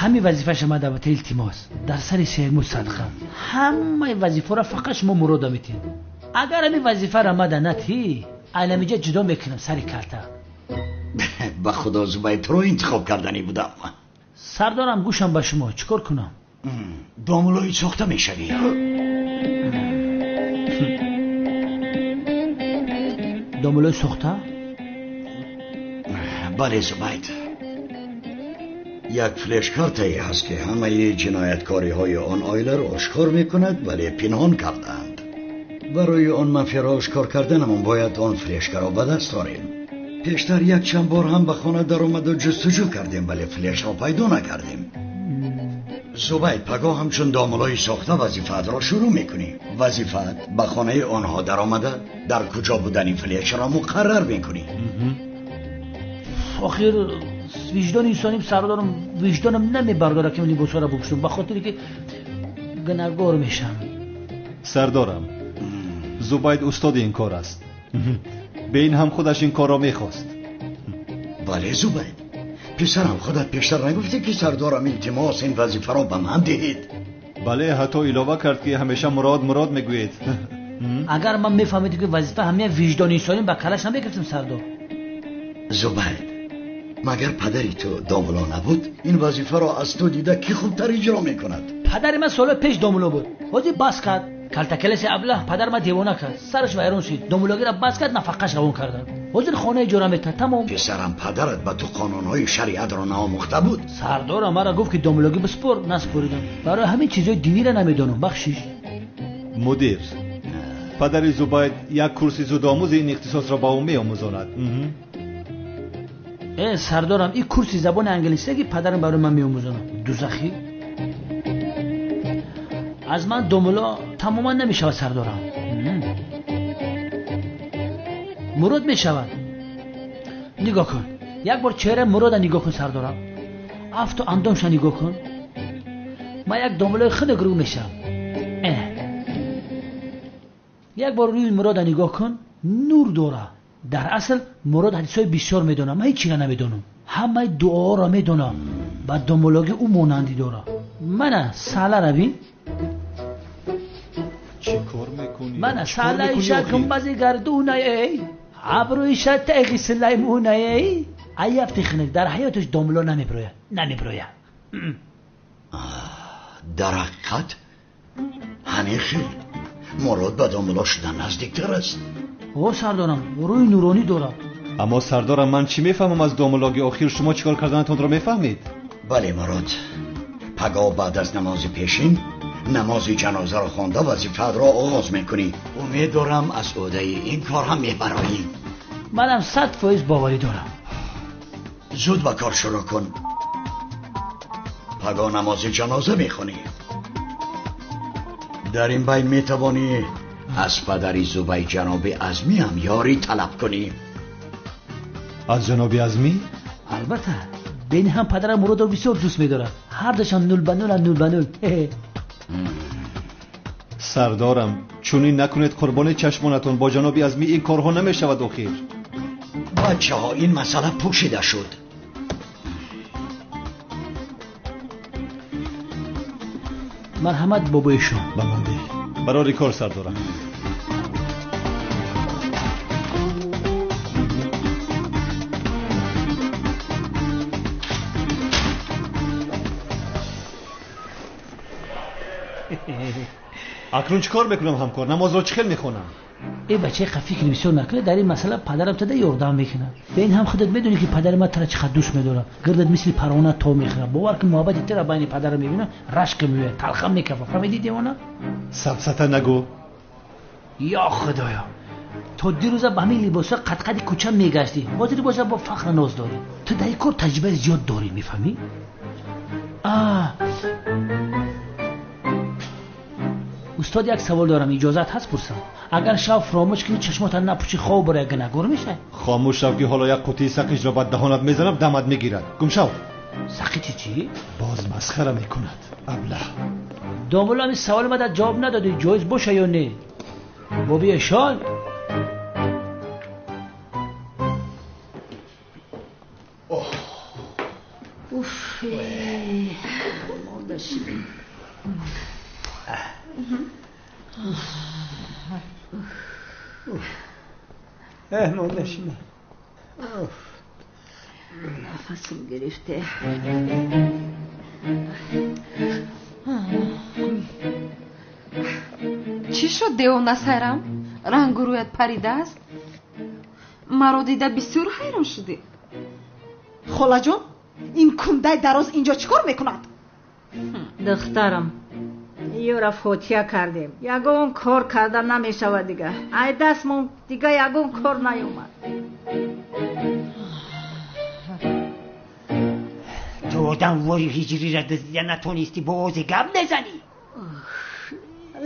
Speaker 8: Ҳамин вазифаша ман даъвата илтимос. Дар сари сермуд садқа. Ҳамаи вазифаро фақат шумо Мурода метиҳед. Агар ҳамин вазифаро мада натиҳӣ, айнамиҷа ҷудо мекунам сари калта.
Speaker 16: Ба худо, Зубайд, туро интихоб карданӣ будам.
Speaker 8: Сардорам, гӯшам ба шумо, чӣ кор кунам?
Speaker 16: Домулои сохта мешавӣ.
Speaker 8: Домулои сохта?
Speaker 16: Бале, Зубайд. Як флешкартае ҳаст, ки ҳамаи ҷинояткориҳои он оиларо ошкор мекунад, вале пинҳон кардаанд. Барои он мафияро ошкор карданамон бояд он флешкаро ба даст орем. Пештар якчанд бор ҳам ба хона даромаду ҷустуҷӯ кардем, вале флешро пайдо накардем. Зубайд, пагоҳ ҳамчун домулои сохта вазифаатро шурӯъ мекунӣ. Вазифаат ба хонаи онҳо даромада, дар куҷо будани флешро муқаррар мекунӣ.
Speaker 8: Охир виҷдони инсоним, сардорам, виҷдонам намебардорад, ки либосҳоро бипӯшам, ба хотире ки гунаҳгор мешам.
Speaker 2: Сардорам, Зубайд устоди ин кор аст. Бе ин ҳам худаш ин корро мехост.
Speaker 16: Бале, Зубайд, Писарам, худат пештар нагуфтӣ ки сардорам илтимос ин вазифаро ба ман диҳед?
Speaker 2: Бале, ҳатто илова кард ки ҳамеша Мурод Мурод мегӯед.
Speaker 8: Агар ман мефаҳмидам ки вазифа ҳамия виҷдони инсонӣ, ба калаш намегирифтам, сардор.
Speaker 16: Зубайд, магар падари ту домуло набуд? Ин вазифаро аз ту дида кӣ хубтар иҷро мекунад?
Speaker 8: Падари ман солҳои пеш домуло буд, ҳозир бас кард. Калтакелеси аблаҳ падар ман девона кард, сараш вайрон шуд, домулогиро бас кард, нафақаш равон карданд. Ҳозир хона иҷора метаҳад, тамом.
Speaker 16: Писарам, падарат ба ту қонунҳои шариатро наомӯхта буд?
Speaker 8: Сардорам маро гуфт ки домулогӣ биспор, наспоридам. Барои ҳамин чизҳои диниро намедонам, бахшиш.
Speaker 2: Мудир, падари Зубайд як курси зудомӯзи ин ихтисосро ба ӯ меомӯзонад.
Speaker 8: Сардорам, ин курси забони англисия ки падарам барои ман меомӯзонад, дузахӣ. Аз ман домуло тамоман намешавад, сардорам. Мурод мешавад. Нигоҳ кун, як бор чеҳраи Мурода нигоҳ кун, сардорам. Афту андомша нигоҳ кун. Ман як домулои хунук рӯ мешавам. Як бор рӯи Мурода нигоҳ кун, нур дора. Дар асл Мурод ҳадисҳои бисёр медонам, ман ҳеҷ чиро намедонам. Ҳамаи дуоҳоро медонам, ба домулогӣ ӯ монандӣ дорад. Мана салара бин.
Speaker 2: Чӣ кор мекунӣ?
Speaker 8: Мана салаиша гумбази гардунаей, абрӯиша теғи сулаймунаей. Аяфти хунук дар ҳаёташ домуло намебирояд, намебирояд.
Speaker 16: Дар ҳақиқат ҳамин хел Мурод ба домуло шудан наздиктар аст.
Speaker 8: О, сардорам, рӯи нуронӣ дорад.
Speaker 2: Аммо сардорам, ман чӣ мефаҳмам аз домулогӣ? Охир шумо чӣ кор карданатонро мефаҳмед?
Speaker 16: Бале, Мурод, пагоҳ баъд аз намози пешин намози ҷанозаро хонда вазифаатро оғоз мекунӣ. Умед дорам аз ӯҳдаи ин кор ҳам мебароӣ.
Speaker 8: Манам 100% боварӣ дорам.
Speaker 16: Зуд ба кор шурӯъ кун. Пагоҳ намози ҷаноза мехонӣ. Дар ин байн метавонӣ аз падари Зубай ҷаноби Азмӣ ҳам ёрӣ талаб кунӣ.
Speaker 2: Аз ҷаноби Азмӣ?
Speaker 8: Албатта, бени ҳам падарам Муродро бисёр дӯст медорад. Ҳардушам нул ба нул, нул ба нул.
Speaker 2: Сардорам, чунин накунед, қурбони чашмонатон. Бо ҷаноби Азмӣ ин корҳо намешавад охир.
Speaker 16: Бачаҳо, ин масъала пӯшида шуд.
Speaker 8: Марҳамат, бобои шумо.
Speaker 2: Ба ман деҳ. Барори кор, сардорам. Акнун чӣ кор мекунам, ҳамкор? Намозро чӣ хел мехонам?
Speaker 8: Э бачаи қа фикр бисёр накунед, дар ин масъала падарам тада ёрдам мекунад. Ба ин ҳам худат медонӣ ки падари ман тара чӣ қадр дӯст медорад. Гирдат мисли парвона то мехӯрад. Бовар кун, муҳаббати тара байни падарам мебинам, рашк меояд, талхам мекафад. Фаҳмидӣ, девона?
Speaker 2: Сафсата нагӯ.
Speaker 8: Ё Худоё, то дирӯза ба ҳамин либосҳо қадқади кӯча мегаштӣ, ҳозир боша бо фахр ноз дорӣ. Ту дар ин кор таҷрибаи зиёд дорӣ, мефаҳмӣ? Устод, як савол дорам, иҷозат ҳаст пурсам? Агар шав фаромӯш кунӣ, чашмотан напӯшӣ, хоб бароя гунаҳгор мешавӣ?
Speaker 2: Хомӯш шав ки ҳоло як қутии сақиҷро ба даҳонат мезанам, дамат мегирад. Гум шав.
Speaker 8: Сақичи чӣ?
Speaker 2: Боз масхара мекунад, аблаҳ.
Speaker 8: Домулло, ҳамин саволи мада ҷавоб надодӣ, ҷоиз боша ё не? Боби эшон?
Speaker 10: Уф, мурда шудем.
Speaker 11: Мурда шудем.
Speaker 10: Нафасам гирифте.
Speaker 5: Чӣ шуд, девона Сайрам? Рангу рӯят паридааст? Маро дида бисёр ҳайрон шудӣ.
Speaker 6: Холаҷон, ин кундаи дароз инҷо чӣ кор мекунад?
Speaker 10: Духтарам, ёра фотиҳа кардем. Ягон кор карда намешавад дига. Ай дастмон дига ягон кор наёмад.
Speaker 11: Ту одам вори ҳиҷриро дуздида натонистӣ, бо ози гап мезанӣ?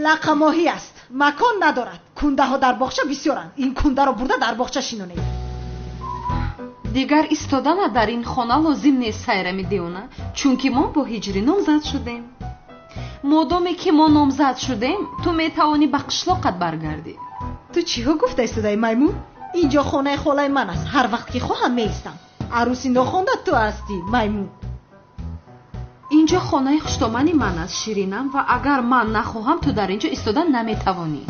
Speaker 6: Лақамоҳӣ аст, макон надорад. Кундаҳо дар боғча бисёранд. Ин кундаро бурда дар боғча шинонед.
Speaker 5: Дигар истодана дар ин хона лозим нест, Сайрами девона, чунки мо бо ҳиҷрӣ номзад шудем. Модоме ки мо номзад шудем, ту метавонӣ ба қишлоқат баргардӣ.
Speaker 6: Ту чиҳо гуфта истодаи, маймун? Инҷо хонаи холаи ман аст. Ҳар вақт ки хоҳам меистам. Арӯси нохонда ту ҳастӣ, маймун.
Speaker 5: Инҷо хонаи хуштомани ман аст, Ширинам, ва агар ман нахоҳам, ту дар инҷо истода наметавонӣ.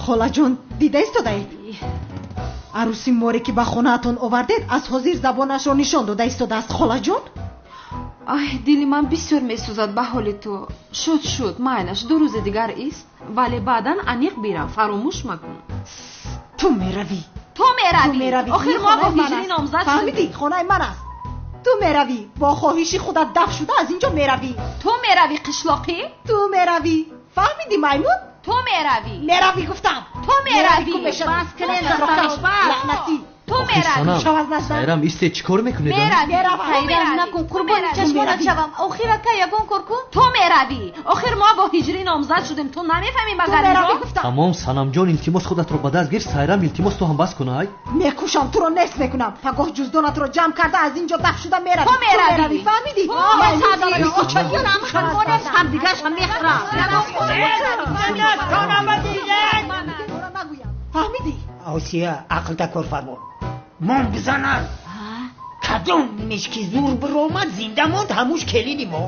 Speaker 6: Холаҷон, дида истодаед? Арӯси море ки ба хонаатон овардед, аз ҳозир забонашро нишон дода истодааст, холаҷон.
Speaker 5: Ай, дили ман бисёр месӯзад ба ҳоли ту. Шуд, шуд, майлаш, 2 рӯзи дигар ист, вале баъдан аниқ бирав, фаромӯш макун.
Speaker 6: Ту меравӣ.
Speaker 5: Ту меравӣ. Охир мо бо ҳиҷрӣ номзад шудем.
Speaker 6: Фаҳмидӣ? Хонаи ман аст. Ту меравӣ. Бо хоҳиши худат даф шуда аз инҷо меравӣ.
Speaker 5: Ту меравӣ, қишлоқӣ?
Speaker 6: Ту меравӣ. Фаҳмидӣ, маймун?
Speaker 5: Ту меравӣ.
Speaker 6: Меравӣ гуфтам.
Speaker 5: Ту меравӣ.
Speaker 10: Бас кунед,
Speaker 6: лаънатӣ.
Speaker 5: Ту меравӣ.
Speaker 1: Сайрам, исте, чӣ кор мекунед?
Speaker 13: Сайрам, накун, қурбони чашмонат шавам. Охир ака, ягон кор кун.
Speaker 5: Ту меравӣ. Охир мо бо ҳиҷрӣ номзад шудем. Ту намефаҳмӣ магар инро?
Speaker 1: Тамом, Санамҷон, илтимос худатро ба даст гир. Сайрам, илтимос ту ҳам бас кун, ай.
Speaker 6: Мекушам, туро нест мекунам. Пагоҳ ҷуздонатро ҷамъ карда аз инҷо даф шуда меравӣ.
Speaker 5: Ту меравӣ.
Speaker 6: Фаҳмидӣ?
Speaker 10: Ҳамдигаршам мехӯрам.
Speaker 6: Фаҳмидӣ?
Speaker 11: Осия, ақлта кор фармо. Мон бизанад. Кадом мешки зур биромад, зинда монд, ҳамуш келини мо.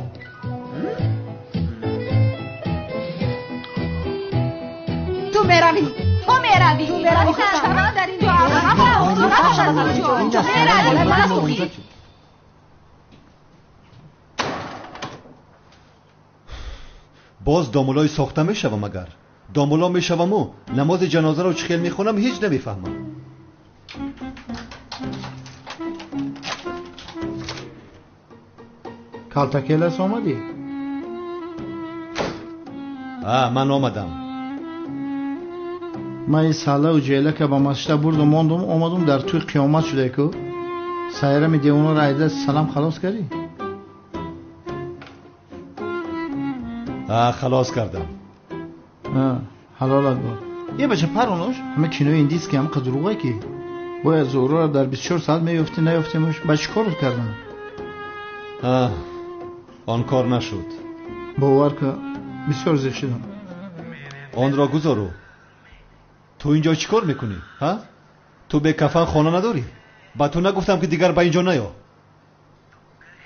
Speaker 6: Ту меравӣ.
Speaker 5: Ту меравӣ.
Speaker 6: Ту меравӣ.
Speaker 5: Чаро дар инҷо меравӣ?
Speaker 2: Боз домулои сохта мешавам агар. Домуло мешаваму намози ҷанозаро чӣ хел мехонам ҳеҷ намефаҳмам.
Speaker 17: Калтакелас омадӣ?
Speaker 2: Ман омадам.
Speaker 17: Ман ин саллаву ҷелака ба масҷида бурдум, мондум, омадум дар тӯи қиёмат шуда ку. Сайрами девонаро айда салам халос кардӣ?
Speaker 2: Халос кардам.
Speaker 17: Ҳалолат бод. Е бача паронош, ҳама кинои индийский ҳам қадруға ки. Бояд Зуҳроро дар 24 соат меёфтӣ, наёфтемаш, ба чӣ кор кардам?
Speaker 2: Он кор нашуд.
Speaker 17: Бовар ка, бисёр зиқ шудам.
Speaker 2: Онро гузору. Ту инҷо чӣ кор мекунӣ, ҳа? Ту бекафан хона надорӣ? Ба ту нагуфтам ки дигар ба инҷо наё?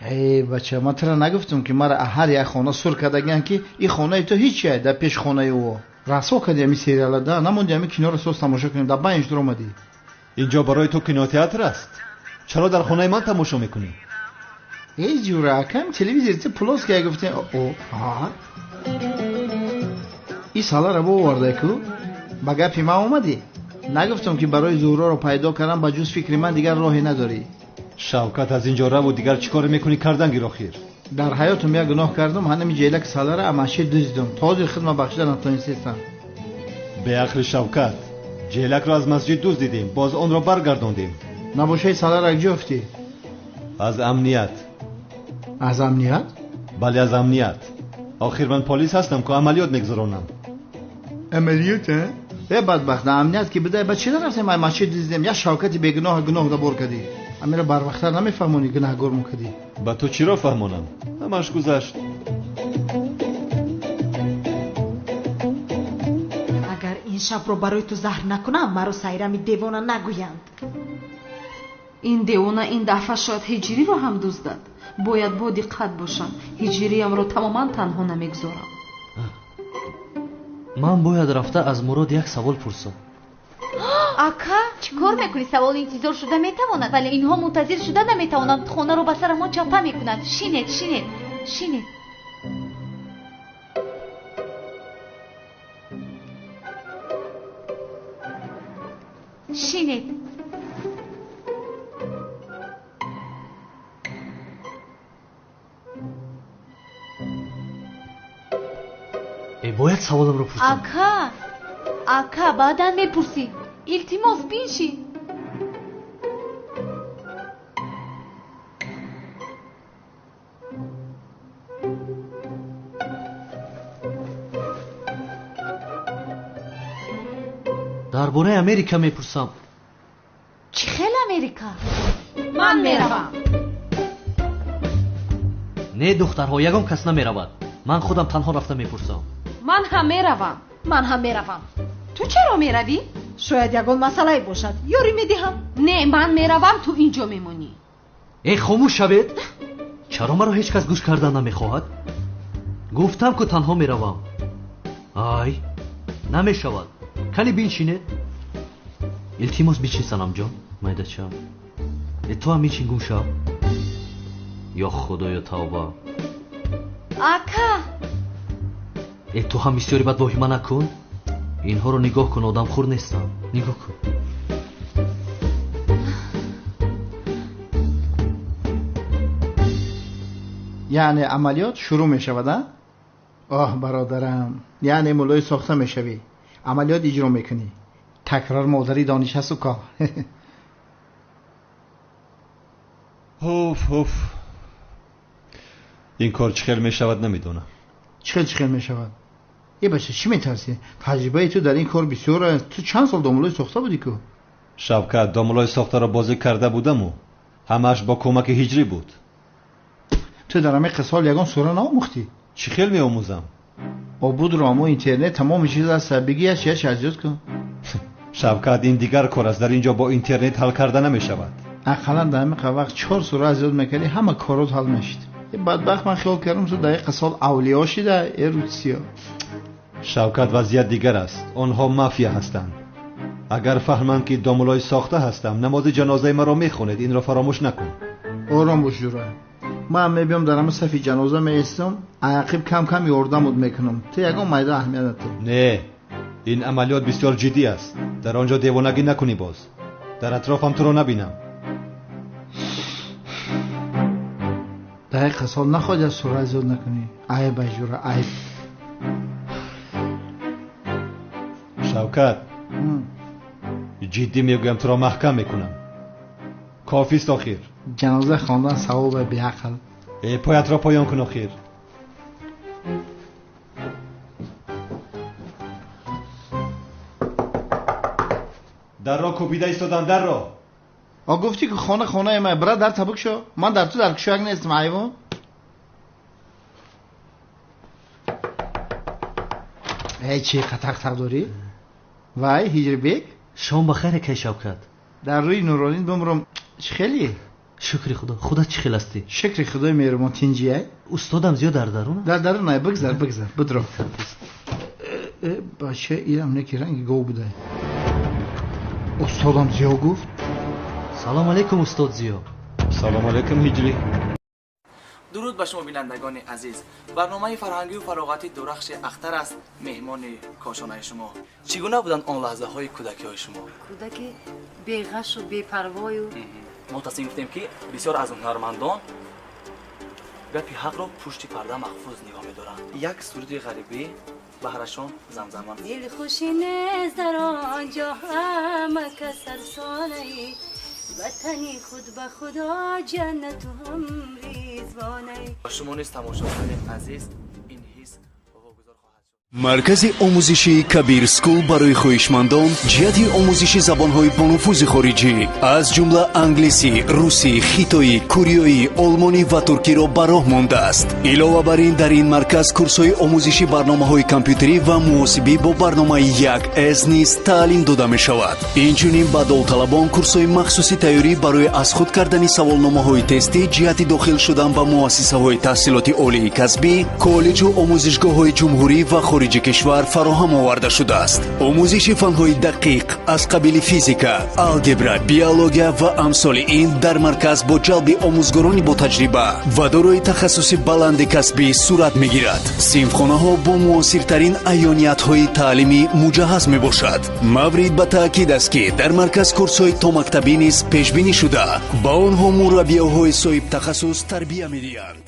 Speaker 17: Эй бача, ман тура нагуфтам ки мара ҳар як хона сур кардагиан ки ин хонаи ту ҳеҷ дар пеш хонаи ӯ. Расво кардӣ ҳамин сериала, да намонди ҳамин киноро соз тамошо кунем, дар байн дур омадӣ.
Speaker 2: Инҷо барои ту кинотеатр аст. Чаро дар хонаи ман тамошо мекунӣ?
Speaker 17: Эй ҷура, акам телевизор ти плоский я гуфтем. О, ҳа. Ин саларо бовардай ку? Ба гапи ман омадӣ? Нагуфтам ки барои Зуҳроро пайдо кардам, ба ҷуз фикри ман дигар роҳе надорӣ.
Speaker 2: Шавкат, аз инҷо раву дигар чӣ кор мекунӣ кардан гир охир.
Speaker 17: Дар ҳаётам як гуноҳ кардам, ҳанами ҷелак салара амаши дуздидам. То ҳозир хидма бахшида натонистам.
Speaker 2: Беақли Шавкат, ҷелакро аз масҷид дуздидем, боз онро баргардондем.
Speaker 17: Набошаи салара куҷо ёфтӣ?
Speaker 2: Аз амният.
Speaker 17: Аз амният?
Speaker 2: Бале, аз амният. Охир ман полис ҳастам ку амалиёт мегузаронам.
Speaker 17: Амалиёт, а? Э бадбахт, дар амният ки бидай, ба чӣ нарафтем ай масҷид дуздидем? Як Шавкати бегуноҳ гуноҳ дабор кардӣ. Амира барвақттар намефаҳмонӣ, гунаҳгор мукардӣ.
Speaker 2: Ба ту чиро фаҳмонам? Ҳамаш гузашт.
Speaker 6: Агар ин шабро барои ту заҳр накунам, маро Сайрами девона нагӯянд.
Speaker 5: Ин девона ин дафъа шояд ҳиҷриро ҳам дуздад. Бояд бо диққат бошам. Ҳиҷриямро тамоман танҳо намегузорам.
Speaker 1: Ман бояд рафта аз Мурод як савол пурсам.
Speaker 13: Ака, чӣ кор мекунӣ? Савол интизор шуда метавонад, вале инҳо мунтазир шуда наметавонанд. Хонаро ба сарамон чапа мекунанд. Шинед, шинед, шинед. Шинед.
Speaker 1: Бояд саволамро пурсам.
Speaker 13: Ака, ака, баъдан мепурсӣ. Илтимос, биншин.
Speaker 1: Дар бораи Америка мепурсам.
Speaker 13: Чӣ хел Америка?
Speaker 5: Ман меравам.
Speaker 1: Не, духтарҳо, ягон кас намеравад. Ман худам танҳо рафта мепурсам.
Speaker 5: Ман ҳам меравам.
Speaker 6: Ман ҳам меравам.
Speaker 5: Ту чаро меравӣ?
Speaker 6: Шояд ягон масъалае бошад. Ёрӣ медиҳам.
Speaker 5: Не, ман меравам, ту инҷо мемонӣ.
Speaker 1: Э, хомӯш шавед. Чаро маро ҳеҷ кас гӯш кардан намехоҳад? Гуфтам ку танҳо меравам. Ай, намешавад. Кани биншинед. Илтимос бичин, Санамҷон, майдачам. Э, ту ҳам бичин, гум шав. Ё Худоё, тавба.
Speaker 13: Ака!
Speaker 1: Э, ту ҳам бисёри бад воҳима накун. Инҳоро нигоҳ кун, одамхӯр нестам. Нигоҳ кун.
Speaker 17: Яъне амалиёт шурӯъ мешавад, а? Оҳ, бародарам, яъне муллои сохта мешавӣ, амалиёт иҷро мекунӣ. Такрор модари дониш ҳасту ко.
Speaker 2: Ҳуф, ҳуф. Ин кор чӣ хел мешавад, намедонам.
Speaker 17: Чӣ хел чӣ хел мешавад? Э бача, чӣ метарсӣ? Таҷрибаи ту дар ин кор бисёр аст. Ту чанд сол домулои сохта будӣ ку?
Speaker 2: Шавкат, домулои сохтаро бозӣ карда будаму ҳамааш бо кӯмаки ҳиҷрӣ буд.
Speaker 17: Ту дар ҳамин қисол ягон сура наомӯхтӣ?
Speaker 2: Чӣ хел меомӯзам?
Speaker 17: Обудро амо интернет тамоми чиз аст. Бигӣ яч яч аз ёд кун.
Speaker 2: Шавкат, ин дигар кор аст. Дар ин ҷо бо интернет ҳал карда намешавад.
Speaker 17: Ақаллан дар ҳамин вақт 4 сура аз ёд мекардӣ, ҳама корот ҳал мешид. Бадбахт, ман хиёл кардам ту дар ин қисол авлиё шида, э русиё.
Speaker 2: Шавкат, вазъият дигар аст. Онҳо мафия ҳастанд. Агар фаҳманд ки домулои сохта ҳастам, намози ҷанозаи маро мехонед. Инро фаромӯш накун.
Speaker 17: Ором бош, ҷура. Ман мебиём дар ҳама сафи ҷаноза меистам, ақиб кам-кам ёрдамуд мекунам. Ту ягон майда аҳамият надор.
Speaker 2: Не, ин амалиёт бисёр ҷиддӣ аст. Дар он ҷо девонагӣ накунӣ боз. Дар атрофам туро набинам.
Speaker 17: Дар ин қисол нахоҳӣ аз сура зиёд накунӣ. Айб ай ҷура, айб.
Speaker 2: Шавкат, ҷиддӣ мегӯям, туро маҳкам мекунам. Кофист охир.
Speaker 17: Ҷаноза хондан савобе беақл.
Speaker 2: Э, поятро поён кун охир. Дарро кӯбида истодам, дарро.
Speaker 17: А гуфтӣ ки хона хонаи ман, бира дар табук шо. Ман дар ту дар кушояк нестам, ҳайвон. Эй, чӣ қатақ-тақ дорӣ? Вай, Ҳиҷрибек?
Speaker 1: Шом ба хайр, акай Шавкат.
Speaker 17: Дар рӯи Нуролин бимрам, чӣ хеле?
Speaker 1: Шукри Худо. Худат чӣ хел ҳастӣ?
Speaker 17: Шукри Худои меҳрубон, тинҷиай?
Speaker 1: Устодам зиёд дар дарун?
Speaker 17: Дар дарун ай, бигзар, бигзар, бидро. Э, бача, ирам неки ранги гов будай. Устодам зиё гуфт.
Speaker 1: Салом алейкум, устод Зиё.
Speaker 2: Салом алейкум, Ҳиҷрӣ.
Speaker 18: Дуруд ба шумо, бинандагони азиз. Барномаи фарҳангию фароғатӣ Дурахши Ахтар аст, меҳмони кошонаи шумо. Чӣ гуна буданд он лаҳзаҳои кӯдакиҳои шумо?
Speaker 10: Кӯдаки беғашу бепарвою.
Speaker 18: Мо тасмим гирифтем, ки бисёр аз ҳунармандон гапи ҳақро пушти парда маҳфуз нигоҳ медоранд. Як суруди ғарибӣ баҳрашон замзама.
Speaker 10: Дилхушӣ нест дар он ҷо, ҳама кас сарсонаи ватани худ, ба Худо ҷаннату ҳам ризвонаи.
Speaker 18: Ба шумо низ, тамошобинони азиз, ин ҳис вогузор хоҳад шуд.
Speaker 19: Маркази омӯзишии Кабир Скул барои хоҳишмандон ҷиҳати омӯзиши забонҳои бонуфузи хориҷӣ, аз ҷумла англисӣ, русӣ, хитоӣ, кореоӣ, олмонӣ ва туркиро ба роҳ мондааст. Илова бар ин, дар ин марказ курсҳои омӯзиши барномаҳои компютерӣ ва муҳосибӣ бо барномаи 1С низ таълим дода мешавад. Инчунин ба довталабон курсҳои махсуси тайёрӣ барои аз худ кардани саволномаҳои тестӣ ҷиҳати дохил шудан ба муассисаҳои таҳсилоти олии касбӣ, коллеҷу омӯзишгоҳҳои ҷумҳурӣ ва хориҷи кишвар фароҳам оварда шудааст. Омӯзиши фанҳои дақиқ аз қабили физика, алгебра, биология ва амсоли ин дар марказ бо ҷалби омӯзгорони ботаҷриба ва дорои тахассуси баланди касбӣ сурат мегирад. Синфхонаҳо бо муосиртарин аёниятҳои таълимӣ муҷаҳҳаз мебошад. Маврид ба таъкид аст, ки дар марказ курсҳои томактабӣ низ пешбинӣ шуда, ба онҳо мураббиёҳои соҳибтахассус тарбия медиҳанд.